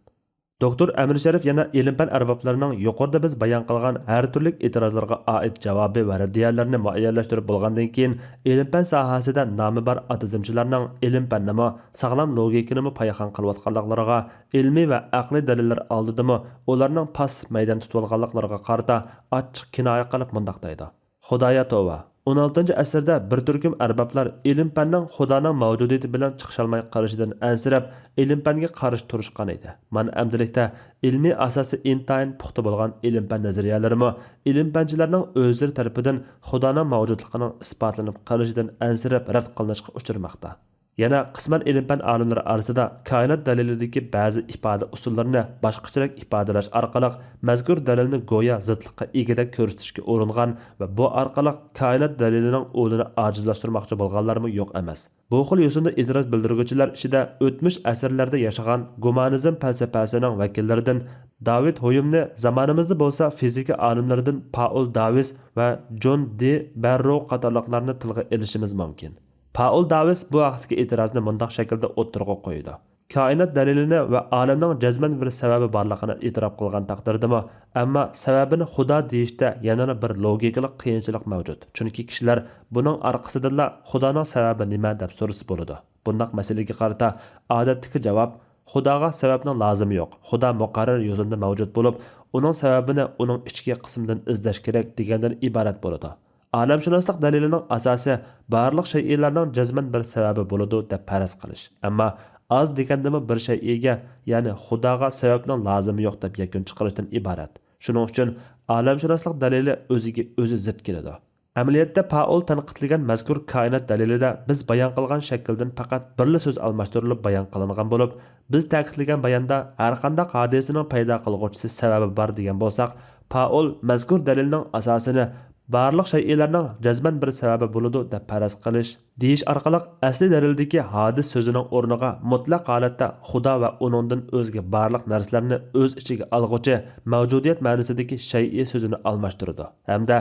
دوكتور ئەمىر شەرىپ يەنە ئىلىم-پەن ئەربابلىرىنىڭ يۇقىرىدا بىز بايان قىلغان ھەر تۈرلۈك ئېتىرازلارغا ئائىت جاۋابى ۋە رەددىيەلىرىنى مۇئەييەنلەشتۈرۈپ بولغاندىن كېيىن، ئىلىم-پەن ساھەسىدە نامى بار ئاتېئىزمچىلارنىڭ ئىلىم-پەننىمۇ، ساغلام لوگىكىنىمۇ پايخان قىلىۋاتقانلىقلىرىغا ئىلمىي ۋە ئەقلىي دەلىللەر ئالدىدىمۇ ئۇلارنىڭ پاسسىپ مەيدان تۇتۇۋالغانلىقلىرىغا قارىتا ئاچچىق كىنايە قىلىپ مۇنداق دەيدۇ: خۇدايا توۋا! ئون ئالتىنچى ئەسىردە بىر تۈركۈم ئەربابلار ئىلىم-پەننىڭ خۇدانىڭ مەۋجۇدىيىتى بىلەن چىقىشالماي قېلىشىدىن ئەنسىرەپ، ئىلىم-پەنگە قارشى تۇرۇشقان ئىدى. مانا ئەمدىلىكتە ئىلمىي ئاساسى ئىنتايىن پۇختا بولغان ئىلىم-پەن نەزەرىيەلىرىمۇ ئىلىم-پەنچىلەرنىڭ ئۆزلىرى تەرىپىدىن خۇدانىڭ مەۋجۇتلۇقىنىڭ ئىسپاتلىنىپ قېلىشىدىن ئەنسىرەپ رەت قىلىنىشقا ئۇچرىماقتا. يەنە قىسمەن ئىلىم-پەن ئالىملىرى ئارىسىدا كائىنات دەلىلىدىكى بەزى ئىپادە ئۇسۇللىرىنى باشقىچىراق ئىپادىلەش ئارقىلىق مەزكۇر دەلىلنى گويا زىتلىققا ئىگىدەك كۆرسىتىشكە ئۇرۇنغان ۋە بۇ ئارقىلىق كائىنات دەلىلىنىڭ ئۇلىنى ئاجىزلاشتۇرماقچى بولغانلارمۇ يوق ئەمەس. بۇ خىل يوسۇندا ئېتىراز بىلدۈرگۈچىلەر ئىچىدە ئۆتمۈش ئەسىرلەردە ياشىغان گۇمانىزم پەلسەپەسىنىڭ ۋەكىللىرىدىن داۋىد ھويۇمنى، زامانىمىزدا بولسا فىزىكا ئالىملىرىدىن پائول داۋىس ۋە جون دې بەررو قاتارلىقلارنى تىلغا ئېلىشىمىز مۇمكىن. پائول داۋىس بۇ ھەقتىكى ئېتىرازنى مۇنداق شەكىلدە ئوتتۇرىغا قويىدۇ: كائىنات دەلىلىنى ۋە ئالەمنىڭ جەزمەن بىر سەۋەبى بارلىقىنى ئېتىراپ قىلغان تەقدىردىمۇ، ئەمما سەۋەبىنى خۇدا دېيىشتە يەنىلا بىر لوگىكىلىق قىيىنچىلىق مەۋجۇت. چۈنكى كىشىلەر بۇنىڭ ئارقىسىدىنلا خۇدانىڭ سەۋەبى نېمە دەپ سورىسا بولىدۇ. بۇنداق مەسىلىگە قارىتا ئادەتتىكى جاۋاب، خۇداغا سەۋەبنىڭ لازىمى يوق، خۇدا مۇقەررەر يوسۇندا مەۋجۇت بولۇپ، ئۇنىڭ سەۋەبىنى ئۇنىڭ ئىچكى قىسمىدىن ئىزدەش كېرەك دېگەندىن ئىبارەت بولىدۇ. ئالەمشۇناسلىق دەلىلىنىڭ ئاساسى بارلىق شەيئىلەرنىڭ جەزمەن بىر سەۋەبى بولىدۇ دەپ پەرەز قىلىش. ئەمما ئاز دېگەندىمۇ بىر شەيئىگە، يەنى خۇداغا سەۋەبنىڭ لازىمى يوق دەپ يەكۈن چىقىرىشتىن ئىبارەت. شۇنىڭ ئۈچۈن ئالەمشۇناسلىق دەلىلى ئۆزىگە ئۆزى زىت كېلىدۇ. ئەمەلىيەتتە پائول تەنقىدلىگەن مەزكۇر كائىنات دەلىلىدە بىز بايان قىلغان شەكىلدىن پەقەت بىرلا سۆز ئالماشتۇرۇلۇپ بايان قىلىنغان بولۇپ، بىز تەكىتلىگەن باياندا ھەرقانداق ھادىسىنىڭ پەيدا قىلغۇچىسى سەۋەبى بار دېگەن بولساق، پائول مەزكۇر دەلىلنىڭ ئاساسىنى بارلىق شەيئىلەرنىڭ جەزمەن بىر سەۋەبى بولىدۇ دەپ پەرەز قىلىش، دېيىش ئارقىلىق ئەسلى دەلىلدىكى ھادىس سۆزىنىڭ ئورنىغا مۇتلەق ھالەتتە خۇدا ۋە ئۇنىڭدىن ئۆزگە بارلىق نەرسىلەرنى ئۆز ئىچىگە ئالغۇچى مەۋجۇدىيەت مەنىسىدىكى شەيئى سۆزىنى ئالماشتۇرىدۇ ھەمدە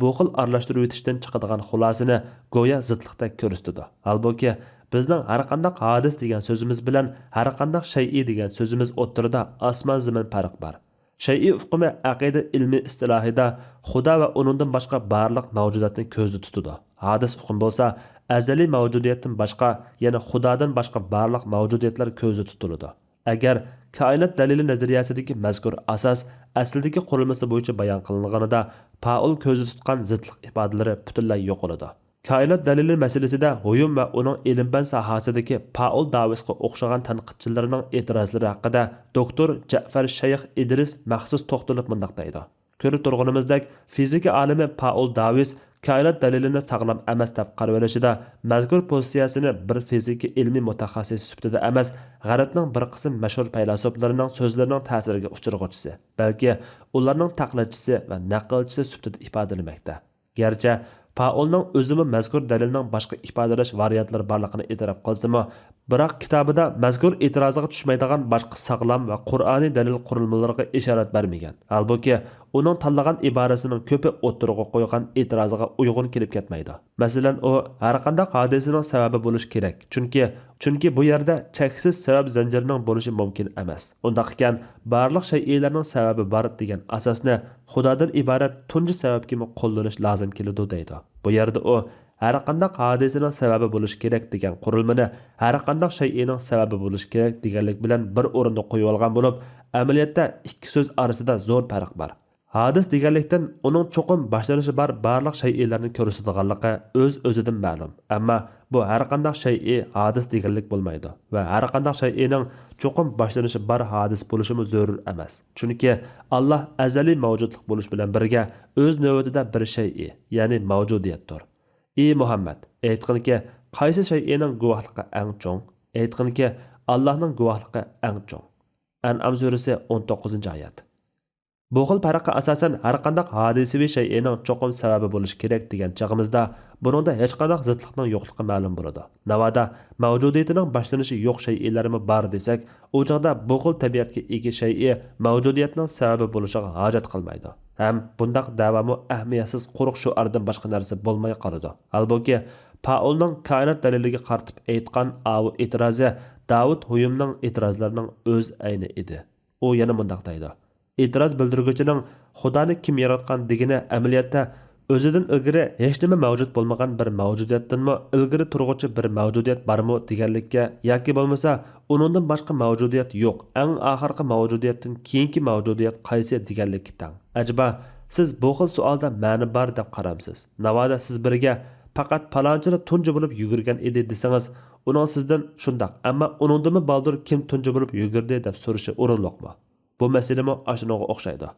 بۇ خىل ئارىلاشتۇرۇۋېتىشتىن چىقىدىغان خۇلاسىنى گويا زىتلىقتەك كۆرسىتىدۇ. ھالبۇكى، بىزنىڭ ھەرقانداق ھادىس دېگەن سۆزىمىز بىلەن ھەرقانداق شەيئى دېگەن سۆزىمىز ئوتتۇرىدا ئاسمان-زېمىن پەرق بار. شەيئى ئۇقۇمى ئەقىدە ئىلمىي ئىستىلاھىدا خۇدا ۋە ئۇنىڭدىن باشقا بارلىق مەۋجۇداتنى كۆزدە تۇتىدۇ. ھادىس ئۇقۇم بولسا ئەزەلىي مەۋجۇدىيەتتىن باشقا، يەنى خۇدادىن باشقا بارلىق مەۋجۇدىيەتلەر كۆزدە تۇتۇلىدۇ. ئەگەر كائىنات دەلىلى نەزەرىيەسىدىكى مەزكۇر ئاساس ئەسلىدىكى قۇرۇلمىسى بويىچە بايان قىلىنغىنىدا، پائول كۆزدە تۇتقان زىتلىق ئىپادىلىرى پۈتۈنلەي يوقىلىدۇ. كائىنات دەلىلى مەسىلىسىدە ھويۇم ۋە ئۇنىڭ ئىلىم-پەن ساھەسىدىكى پائول داۋىسقا ئوخشىغان تەنقىدچىلىرىنىڭ ئېتىرازلىرى ھەققىدە دوكتور جەئفەر شەيخ ئىدرىس مەخسۇس توختىلىپ مۇنداق دەيدۇ: كۆرۈپ تۇرغىنىمىزدەك، فىزىكا ئالىمى پائول داۋىس كائىنات دەلىلىنى ساغلام ئەمەس دەپ قارىۋېلىشىدا، مەزكۇر پوزىتسىيەسىنى بىر فىزىكا ئىلمىي مۇتەخەسسىسى سۈپىتىدە ئەمەس، غەربنىڭ بىر قىسىم مەشھۇر پەيلاسوپلىرىنىڭ سۆزلىرىنىڭ تەسىرىگە ئۇچرىغۇچىسى، بەلكى ئۇلارنىڭ تەقلىدچىسى ۋە نەقىلچىسى سۈپىتىدە ئىپادىلىمەكتە. گەرچە پائولنىڭ ئۆزىمۇ مەزكۇر دەلىلنىڭ باشقا ئىپادىلەش ۋارىيانتلىرى بارلىقىنى ئېتىراپ قىلسىمۇ، بىراق كىتابىدا مەزكۇر ئېتىرازىغا چۈشمەيدىغان باشقا ساغلام ۋە قۇرئانىي دەلىل قۇرۇلمىلىرىغا ئىشارەت بەرمىگەن. ھالبۇكى، ئۇنىڭ تاللىغان ئىبارىسىنىڭ كۆپى ئوتتۇرىغا قويغان ئېتىرازىغا ئۇيغۇن كېلىپ كەتمەيدۇ. مەسىلەن، ئۇ ھەرقانداق ھادىسىنىڭ سەۋەبى بولۇشى كېرەك، چۈنكى، چۈنكى بۇ يەردە چەكسىز سەۋەب زەنجىرىنىڭ بولۇشى مۇمكىن ئەمەس. ئۇنداق ئىكەن، بارلىق شەيئىلەرنىڭ سەۋەبى بار دېگەن ئاساسنى خۇدادىن ئىبارەت تۇنجى سەۋەبكىمۇ قوللىنىش لازىم كېلىدۇ دەيدۇ. بۇ يەردە ئۇ ھەرقانداق ھادىسىنىڭ سەۋەبى بولۇشى كېرەك دېگەن قۇرۇلمىنى ھەرقانداق شەيئىنىڭ سەۋەبى بولۇشى كېرەك دېگەنلىك بىلەن بىر ئورۇندا قويۇۋالغان بولۇپ، ئەمەلىيەتتە ئىككى سۆز ئارىسىدا زور پەرق بار. ھادىس دېگەنلىكتىن ئۇنىڭ چوقۇم باشلىنىشى بار بارلىق شەيئىلەرنى كۆرسىتىدىغانلىقى ئۆز-ئۆزىدىن مەلۇم. ئەمما بۇ ھەرقانداق شەيئى ھادىس دېگەنلىك بولمايدۇ ۋە ھەرقانداق شەيئىنىڭ چوقۇم باشلىنىشى بار ھادىس بولۇشىمۇ زۆرۈر ئەمەس. چۈنكى ئاللاھ ئەزەلىي مەۋجۇتلۇق بولۇش بىلەن بىرگە ئۆز نۆۋىتىدە بىر شەيئى، يەنى مەۋجۇدىيەتتۇر. ئى مۇھەممەد، ئېيتقىنكى، قايسى شەيئىنىڭ گۇۋاھلىقى ئەڭ چوڭ؟ ئېيتقىنكى، ئاللاھنىڭ گۇۋاھلىقى ئەڭ چوڭ. ئەنئام سۈرىسى، ئون توققۇزىنچى ئايەت. بۇ خىل پەرققە ئاساسەن، ھەرقانداق ھادىسىۋى شەيئىنىڭ چوقۇم سەۋەبى بولۇشى كېرەك دېگەن چېغىمىزدا، بۇنىڭدا ھېچقانداق زىتلىقنىڭ يوقلۇقى مەلۇم بولىدۇ. ناۋادا، مەۋجۇدىيىتىنىڭ باشلىنىشى يوق شەيئىلەرمۇ بار دېسەك، ئۇ چاغدا بۇ خىل تەبىئەتكە ئىگە شەيئى مەۋجۇدىيەتنىڭ سەۋەبى بولۇشىغا ھاجەت قالمايدۇ. ھەم بۇنداق دەۋامۇ ئەھمىيەتسىز قۇرۇق شوئاردىن باشقا نەرسە بولماي قالىدۇ. ھالبۇكى، پائولنىڭ كائىنات دەلىلىگە قارىتىپ ئېيتقان ئاۋۇ ئېتىرازى داۋۇت ھويۇمنىڭ ئېتىرازلىرىنىڭ ئۆز ئەينى ئىدى. ئۇ يەنە مۇنداق دەيدۇ: ئېتىراز بىلدۈرگۈچىنىڭ خۇدانى كىم ياراتقان دېگىنى ئەمەلىيەتتە ئۆزىدىن ئىلگىرى ھېچنېمە مەۋجۇت بولمىغان بىر مەۋجۇدىيەتتىنمۇ ئىلگىرى تۇرغۇچى بىر مەۋجۇدىيەت بارمۇ دېگەنلىككە ياكى بولمىسا ئۇنىڭدىن باشقا مەۋجۇدىيەت يوق، ئەڭ ئاخىرقى مەۋجۇدىيەتتىن كېيىنكى مەۋجۇدىيەت قايسى دېگەنلىككە تەڭ. ئەجەبا، سىز بۇ خىل سوئالدا مەنە بار دەپ قارامسىز؟ ناۋادا سىز بىرىگە پەقەت پالانچىلا تۇنجى بولۇپ يۈگۈرگەن ئىدى دېسىڭىز، ئۇنىڭ سىزدىن شۇنداق، ئەمما ئۇنىڭدىنمۇ بالدۇر كىم تۇنجى بولۇپ يۈگۈردى دەپ سورىشى ئورۇنلۇقمۇ؟ بۇ مەسىلىمۇ ئاشۇنىڭغا ئوخشايدۇ.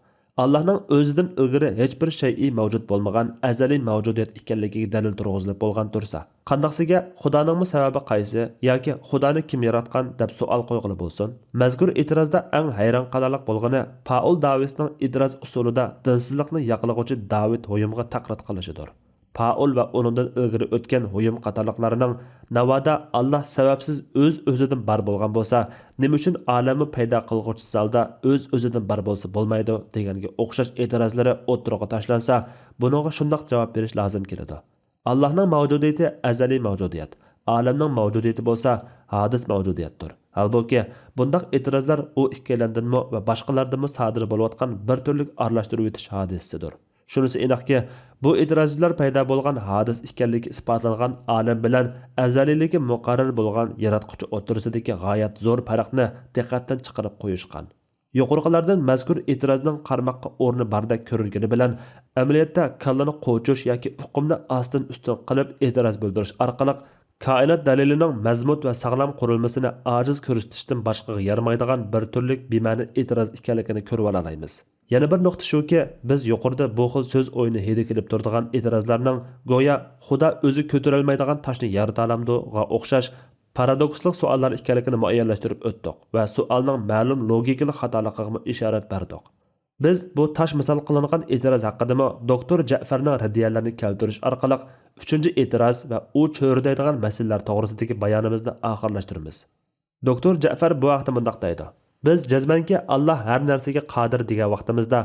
ئاللاھنىڭ ئۆزىدىن ئىلگىرى ھېچبىر شەيئى مەۋجۇت بولمىغان ئەزەلىي مەۋجۇدىيەت ئىكەنلىكىگە دەلىل تۇرغۇزۇلۇپ بولغان تۇرسا، قانداقسىگە خۇدانىڭمۇ سەۋەبى قايسى ياكى خۇدانى كىم ياراتقان دەپ سوئال قويغىلى بولسۇن؟ مەزكۇر ئېتىرازدا ئەڭ ھەيران قالارلىق بولغىنى پائول داۋىسنىڭ ئېتىراز ئۇسۇلىدا دىنسىزلىقنى ياقلىغۇچى داۋىد ھويۇمغا تەقلىد قىلىشىدۇر. پائول ۋە ئۇنىڭدىن ئىلگىرى ئۆتكەن ھويۇم قاتارلىقلارنىڭ ناۋادا ئاللاھ سەۋەبسىز ئۆز-ئۆزىدىن بار بولغان بولسا، نېمە ئۈچۈن ئالەممۇ پەيدا قىلغۇچىسى ھالدا ئۆز-ئۆزىدىن بار بولسا بولمايدۇ؟ دېگەنگە ئوخشاش ئېتىرازلىرى ئوتتۇرىغا تاشلانسا، بۇنىڭغا شۇنداق جاۋاب بېرىش لازىم كېلىدۇ. ئاللاھنىڭ مەۋجۇدىيىتى ئەزەلىي مەۋجۇدىيەت، ئالەمنىڭ مەۋجۇدىيىتى بولسا ھادىس مەۋجۇدىيەتتۇر. ھالبۇكى، بۇنداق ئېتىرازلار ئۇ ئىككىيلەندىنمۇ ۋە باشقىلاردىنمۇ سادىر بولۇۋاتقان بىر تۈرلۈك ئارىلاشتۇرۇۋېتىش ھادىسىسىدۇر. شۇنىسى ئېنىقكى، بۇ ئېتىرازچىلار پەيدا بولغان ھادىس ئىكەنلىكى ئىسپاتلانغان ئالەم بىلەن ئەزەلىيلىكى مۇقەررەر بولغان ياراتقۇچى ئوتتۇرىسىدىكى غايەت زور پەرقنى دىققەتتىن چىقىرىپ قويۇشقان. يۇقىرىقىلاردىن مەزكۇر ئېتىرازنىڭ قارىماققا ئورنى باردەك كۆرۈنگىنى بىلەن، ئەمەلىيەتتە كاللىنى قوچۇش ياكى ئۇقۇمنى ئاستىن ئۈستۈن قىلىپ ئېتىراز بىلدۈرۈش ئارقىلىق، كائىنات دەلىلىنىڭ مەزمۇت ۋە ساغلام قۇرۇلمىسىنى ئاجىز كۆرسىتىشتىن باشقىغا يارىمايدىغان بىر تۈرلۈك بىمەنە ئېتىراز ئىكەنلىكىنى كۆرۈۋالالايمىز. يەنە بىر نۇقتا شۇكى، بىز يۇقىرىدا بۇ خىل سۆز ئويۇنى ھىدى كېلىپ تۇرىدىغان ئېتىرازلارنىڭ گويا خۇدا ئۆزى كۆتۈرەلمەيدىغان تاشنى يارىتالامدۇغا ئوخشاش پارادوكسلۇق سوئاللار ئىكەنلىكىنى مۇئەييەنلەشتۈرۈپ ئۆتتۇق ۋە سوئالنىڭ مەلۇم لوگىكىلىق خاتالىقىغىمۇ ئىشارەت بەردۇق. بىز بۇ تاش مىسال قىلىنغان ئېتىراز ھەققىدىمۇ دوكتور جەئفەرنىڭ رەددىيەلىرىنى كەلتۈرۈش ئارقىلىق ئۈچىنچى ئېتىراز ۋە ئۇ چۆرىدەيدىغان مەسىلىلەر توغرىسىدىكى بايانىمىزنى ئاخىرلاشتۇرىمىز. دوكتور جەئفەر بۇ ھەقتە مۇنداق دەيدۇ: بىز جەزمەنكى ئاللاھ ھەر نەرسىگە قادىر دېگەن ۋاقتىمىزدا،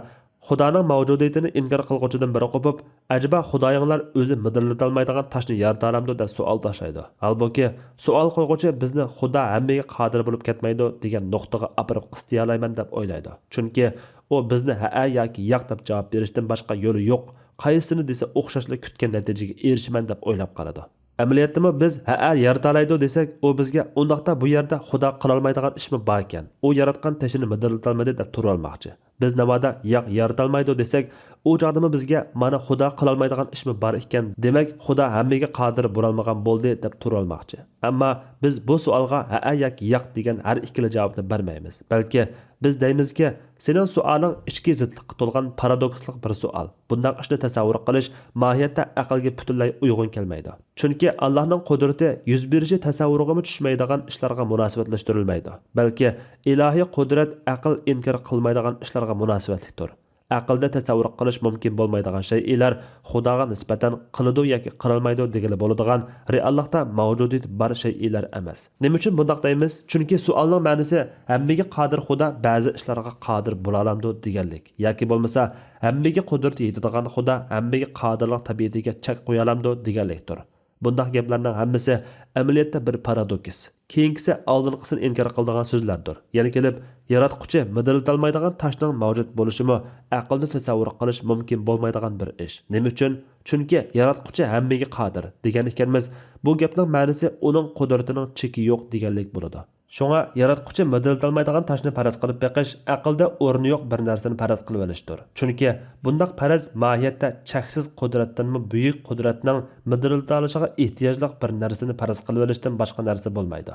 خۇدانىڭ مەۋجۇدىيىتىنى ئىنكار قىلغۇچىدىن بىرى قوپۇپ، ئەجەبا خۇدايىڭلار ئۆزى مىدىرلىتالمايدىغان تاشنى يارىتالامدۇ دەپ سوئال تاشلايدۇ. ھالبۇكى، سوئال قويغۇچى بىزنى خۇدا ھەممىگە قادىر بولۇپ كەتمەيدۇ دېگەن نۇقتىغا ئاپىرىپ قىستىيالايمەن دەپ ئويلايدۇ. چۈنكى ئۇ بىزنى ھەئە ياكى ياق دەپ جاۋاب بېرىشتىن باشقا يولى يوق، قايسىسىنى دېسە ئوخشاشلا كۈتكەن نەتىجىگە ئېرىشىمەن دەپ ئويلاپ قالىدۇ. ئەمەلىيەتتىمۇ بىز ھەئە يارىتالايدۇ دېسەك، ئۇ بىزگە ئۇنداقتا بۇ يەردە خۇدا قىلالمايدىغان ئىشمۇ باركەن، ئۇ ياراتقان تېشىنى مىدىرلىتالمىدى دەپ تۇرۇۋالماقچى. بىز ناۋادا ياق يارىتالمايدۇ دېسەك، ئۇ چاغدىمۇ بىزگە مانا خۇدا قىلالمايدىغان ئىشمۇ بار ئىكەن، دېمەك خۇدا ھەممىگە قادىر بولالمىغان بولدى دەپ تۇرۇۋالماقچى. ئەمما بىز بۇ سوئالغا ھەئە ياكى ياق دېگەن ھەر ئىككىلا جاۋابنى بەرمەيمىز، بەلكى بىز دەيمىزكى، سېنىڭ سوئالىڭ ئىچكى زىتلىققا تولغان پارادوكسلۇق بىر سوئال. بۇنداق ئىشنى تەسەۋۋۇر قىلىش ماھىيەتتە ئەقىلگە پۈتۈنلەي ئۇيغۇن كەلمەيدۇ. چۈنكى ئاللاھنىڭ قۇدرىتى يۈز بېرىشى تەسەۋۋۇرغىمۇ چۈشمەيدىغان ئىشلارغا مۇناسىۋەتلەشتۈرۈلمەيدۇ، بەلكى ئىلاھىي قۇدرەت ئەقىل ئىنكار قىلمايدىغان ئىشلارغا مۇناسىۋەتلىكتۇر. ئەقىلدە تەسەۋۋۇر قىلىش مۇمكىن بولمايدىغان شەيئىلەر خۇداغا نىسبەتەن قىلىدۇ ياكى قىلالمايدۇ دېگىلى بولىدىغان رېئاللىقتا مەۋجۇدىيىتى بار شەيئىلەر ئەمەس. نېمە ئۈچۈن بۇنداق دەيمىز؟ چۈنكى سوئالنىڭ مەنىسى ھەممىگە قادىر خۇدا بەزى ئىشلارغا قادىر بولالامدۇ دېگەنلىك ياكى بولمىسا ھەممىگە قۇدرىتى يېتىدىغان خۇدا ھەممىگە قادىرلىق تەبىئىتىگە چەك قويالامدۇ دېگەنلىكتۇر. بۇنداق گەپلەرنىڭ ھەممىسى ئەمەلىيەتتە بىر پارادوكس. كېيىنكىسى ئالدىنقىسىنى ئىنكار قىلىدىغان سۆزلەردۇر. يەنە كېلىپ، ياراتقۇچى مىدىرلىتالمايدىغان تاشنىڭ مەۋجۇت بولۇشىمۇ ئەقىلدە تەسەۋۋۇر قىلىش مۇمكىن بولمايدىغان بىر ئىش. نېمە ئۈچۈن؟ چۈنكى ياراتقۇچى ھەممىگە قادىر دېگەن ئىكەنمىز، بۇ گەپنىڭ مەنىسى ئۇنىڭ قۇدرىتىنىڭ چېكى يوق دېگەنلىك بولىدۇ. شۇڭا ياراتقۇچى مىدىرلىتالمايدىغان تاشنى پەرەز قىلىپ بېقىش ئەقىلدە ئورنى يوق بىر نەرسىنى پەرەز قىلىۋېلىشتۇر. چۈنكى بۇنداق پەرەز ماھىيەتتە چەكسىز قۇدرەتتىنمۇ بۈيۈك قۇدرەتنىڭ مىدىرلىتالىشىغا ئېھتىياجلىق بىر نەرسىنى پەرەز قىلىۋېلىشتىن باشقا نەرسە بولمايدۇ.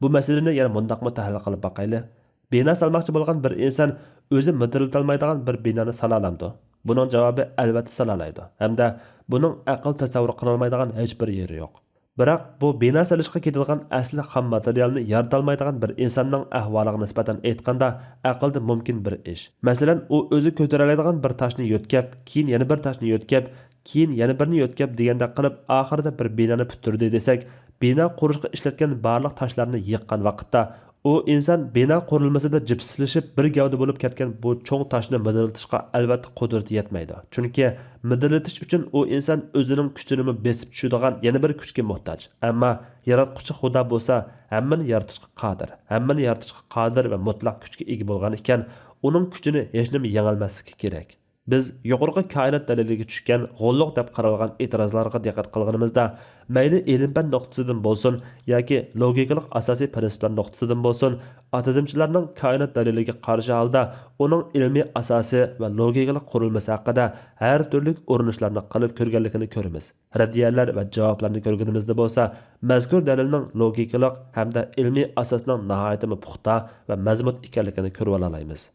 بۇ مەسىلىنى يەنە مۇنداقمۇ تەھلىل قىلىپ باقايلى. بىنا سالماقچى بولغان بىر ئىنسان ئۆزى مىدىرلىتالمايدىغان بىر بىنانى سالالامدۇ؟ بۇنىڭ جاۋابى ئەلۋەتتە سالالايدۇ ھەمدە بۇنىڭ ئەقىل تەسەۋۋۇر قىلالمايدىغان ھېچبىر يېرى يوق. بىراق بۇ بىنا سېلىشقا كېتىدىغان ئەسلى خام ماتېرىيالنى يارىتالمايدىغان بىر ئىنساننىڭ ئەھۋالىغا نىسبەتەن ئېيتقاندا ئەقىلدە مۇمكىن بىر ئىش. مەسىلەن، ئۇ ئۆزى كۆتۈرەلەيدىغان بىر تاشنى يۆتكەپ، كېيىن يەنە بىر تاشنى يۆتكەپ، كېيىن يەنە بىرنى يۆتكەپ دېگەندەك قىلىپ ئاخىرىدا بىر بىنانى پۈتتۈردى دېسەك، بىنا قۇرۇشقا ئىشلەتكەن بارلىق تاشلارنى يىغقان ۋاقىتتا ئۇ ئىنسان بىنا قۇرۇلمىسىدا جىپسلىشىپ بىر گەۋدە بولۇپ كەتكەن بۇ چوڭ تاشنى مىدىرلىتىشقا ئەلۋەتتە قۇدرىتى يەتمەيدۇ. چۈنكى مىدىرلىتىش ئۈچۈن ئۇ ئىنسان ئۆزىنىڭ كۈچىنىمۇ بېسىپ چۈشىدىغان يەنە بىر كۈچكە موھتاج. ئەمما ياراتقۇچى خۇدا بولسا ھەممىنى يارىتىشقا قادىر، ھەممىنى يارىتىشقا قادىر ۋە مۇتلەق كۈچكە ئىگە بولغان ئىكەن، ئۇنىڭ كۈچىنى ھېچنېمە يېڭەلمەسلىكى كېرەك. بىز يۇقىرىقى كائىنات دەلىلىگە چۈشكەن غوللۇق دەپ قارالغان ئېتىرازلارغا دىققەت قىلغىنىمىزدا، مەيلى ئىلىم-پەن نۇقتىسىدىن بولسۇن ياكى لوگىكىلىق ئاساسىي پىرىنسىپلار نۇقتىسىدىن بولسۇن، ئاتېئىزمچىلارنىڭ كائىنات دەلىلىگە قارشى ھالدا ئۇنىڭ ئىلمىي ئاساسى ۋە لوگىكىلىق قۇرۇلمىسى ھەققىدە ھەر تۈرلۈك ئۇرۇنۇشلارنى قىلىپ كۆرگەنلىكىنى كۆرىمىز. رەددىيەلەر ۋە جاۋابلارنى كۆرگىنىمىزدە بولسا، مەزكۇر دەلىلنىڭ لوگىكىلىق ھەمدە ئىلمىي ئاساسنىڭ ناھايىتىمۇ پۇختا ۋە مەزمۇت ئىكەنلىكىنى كۆرۈۋالالايمىز.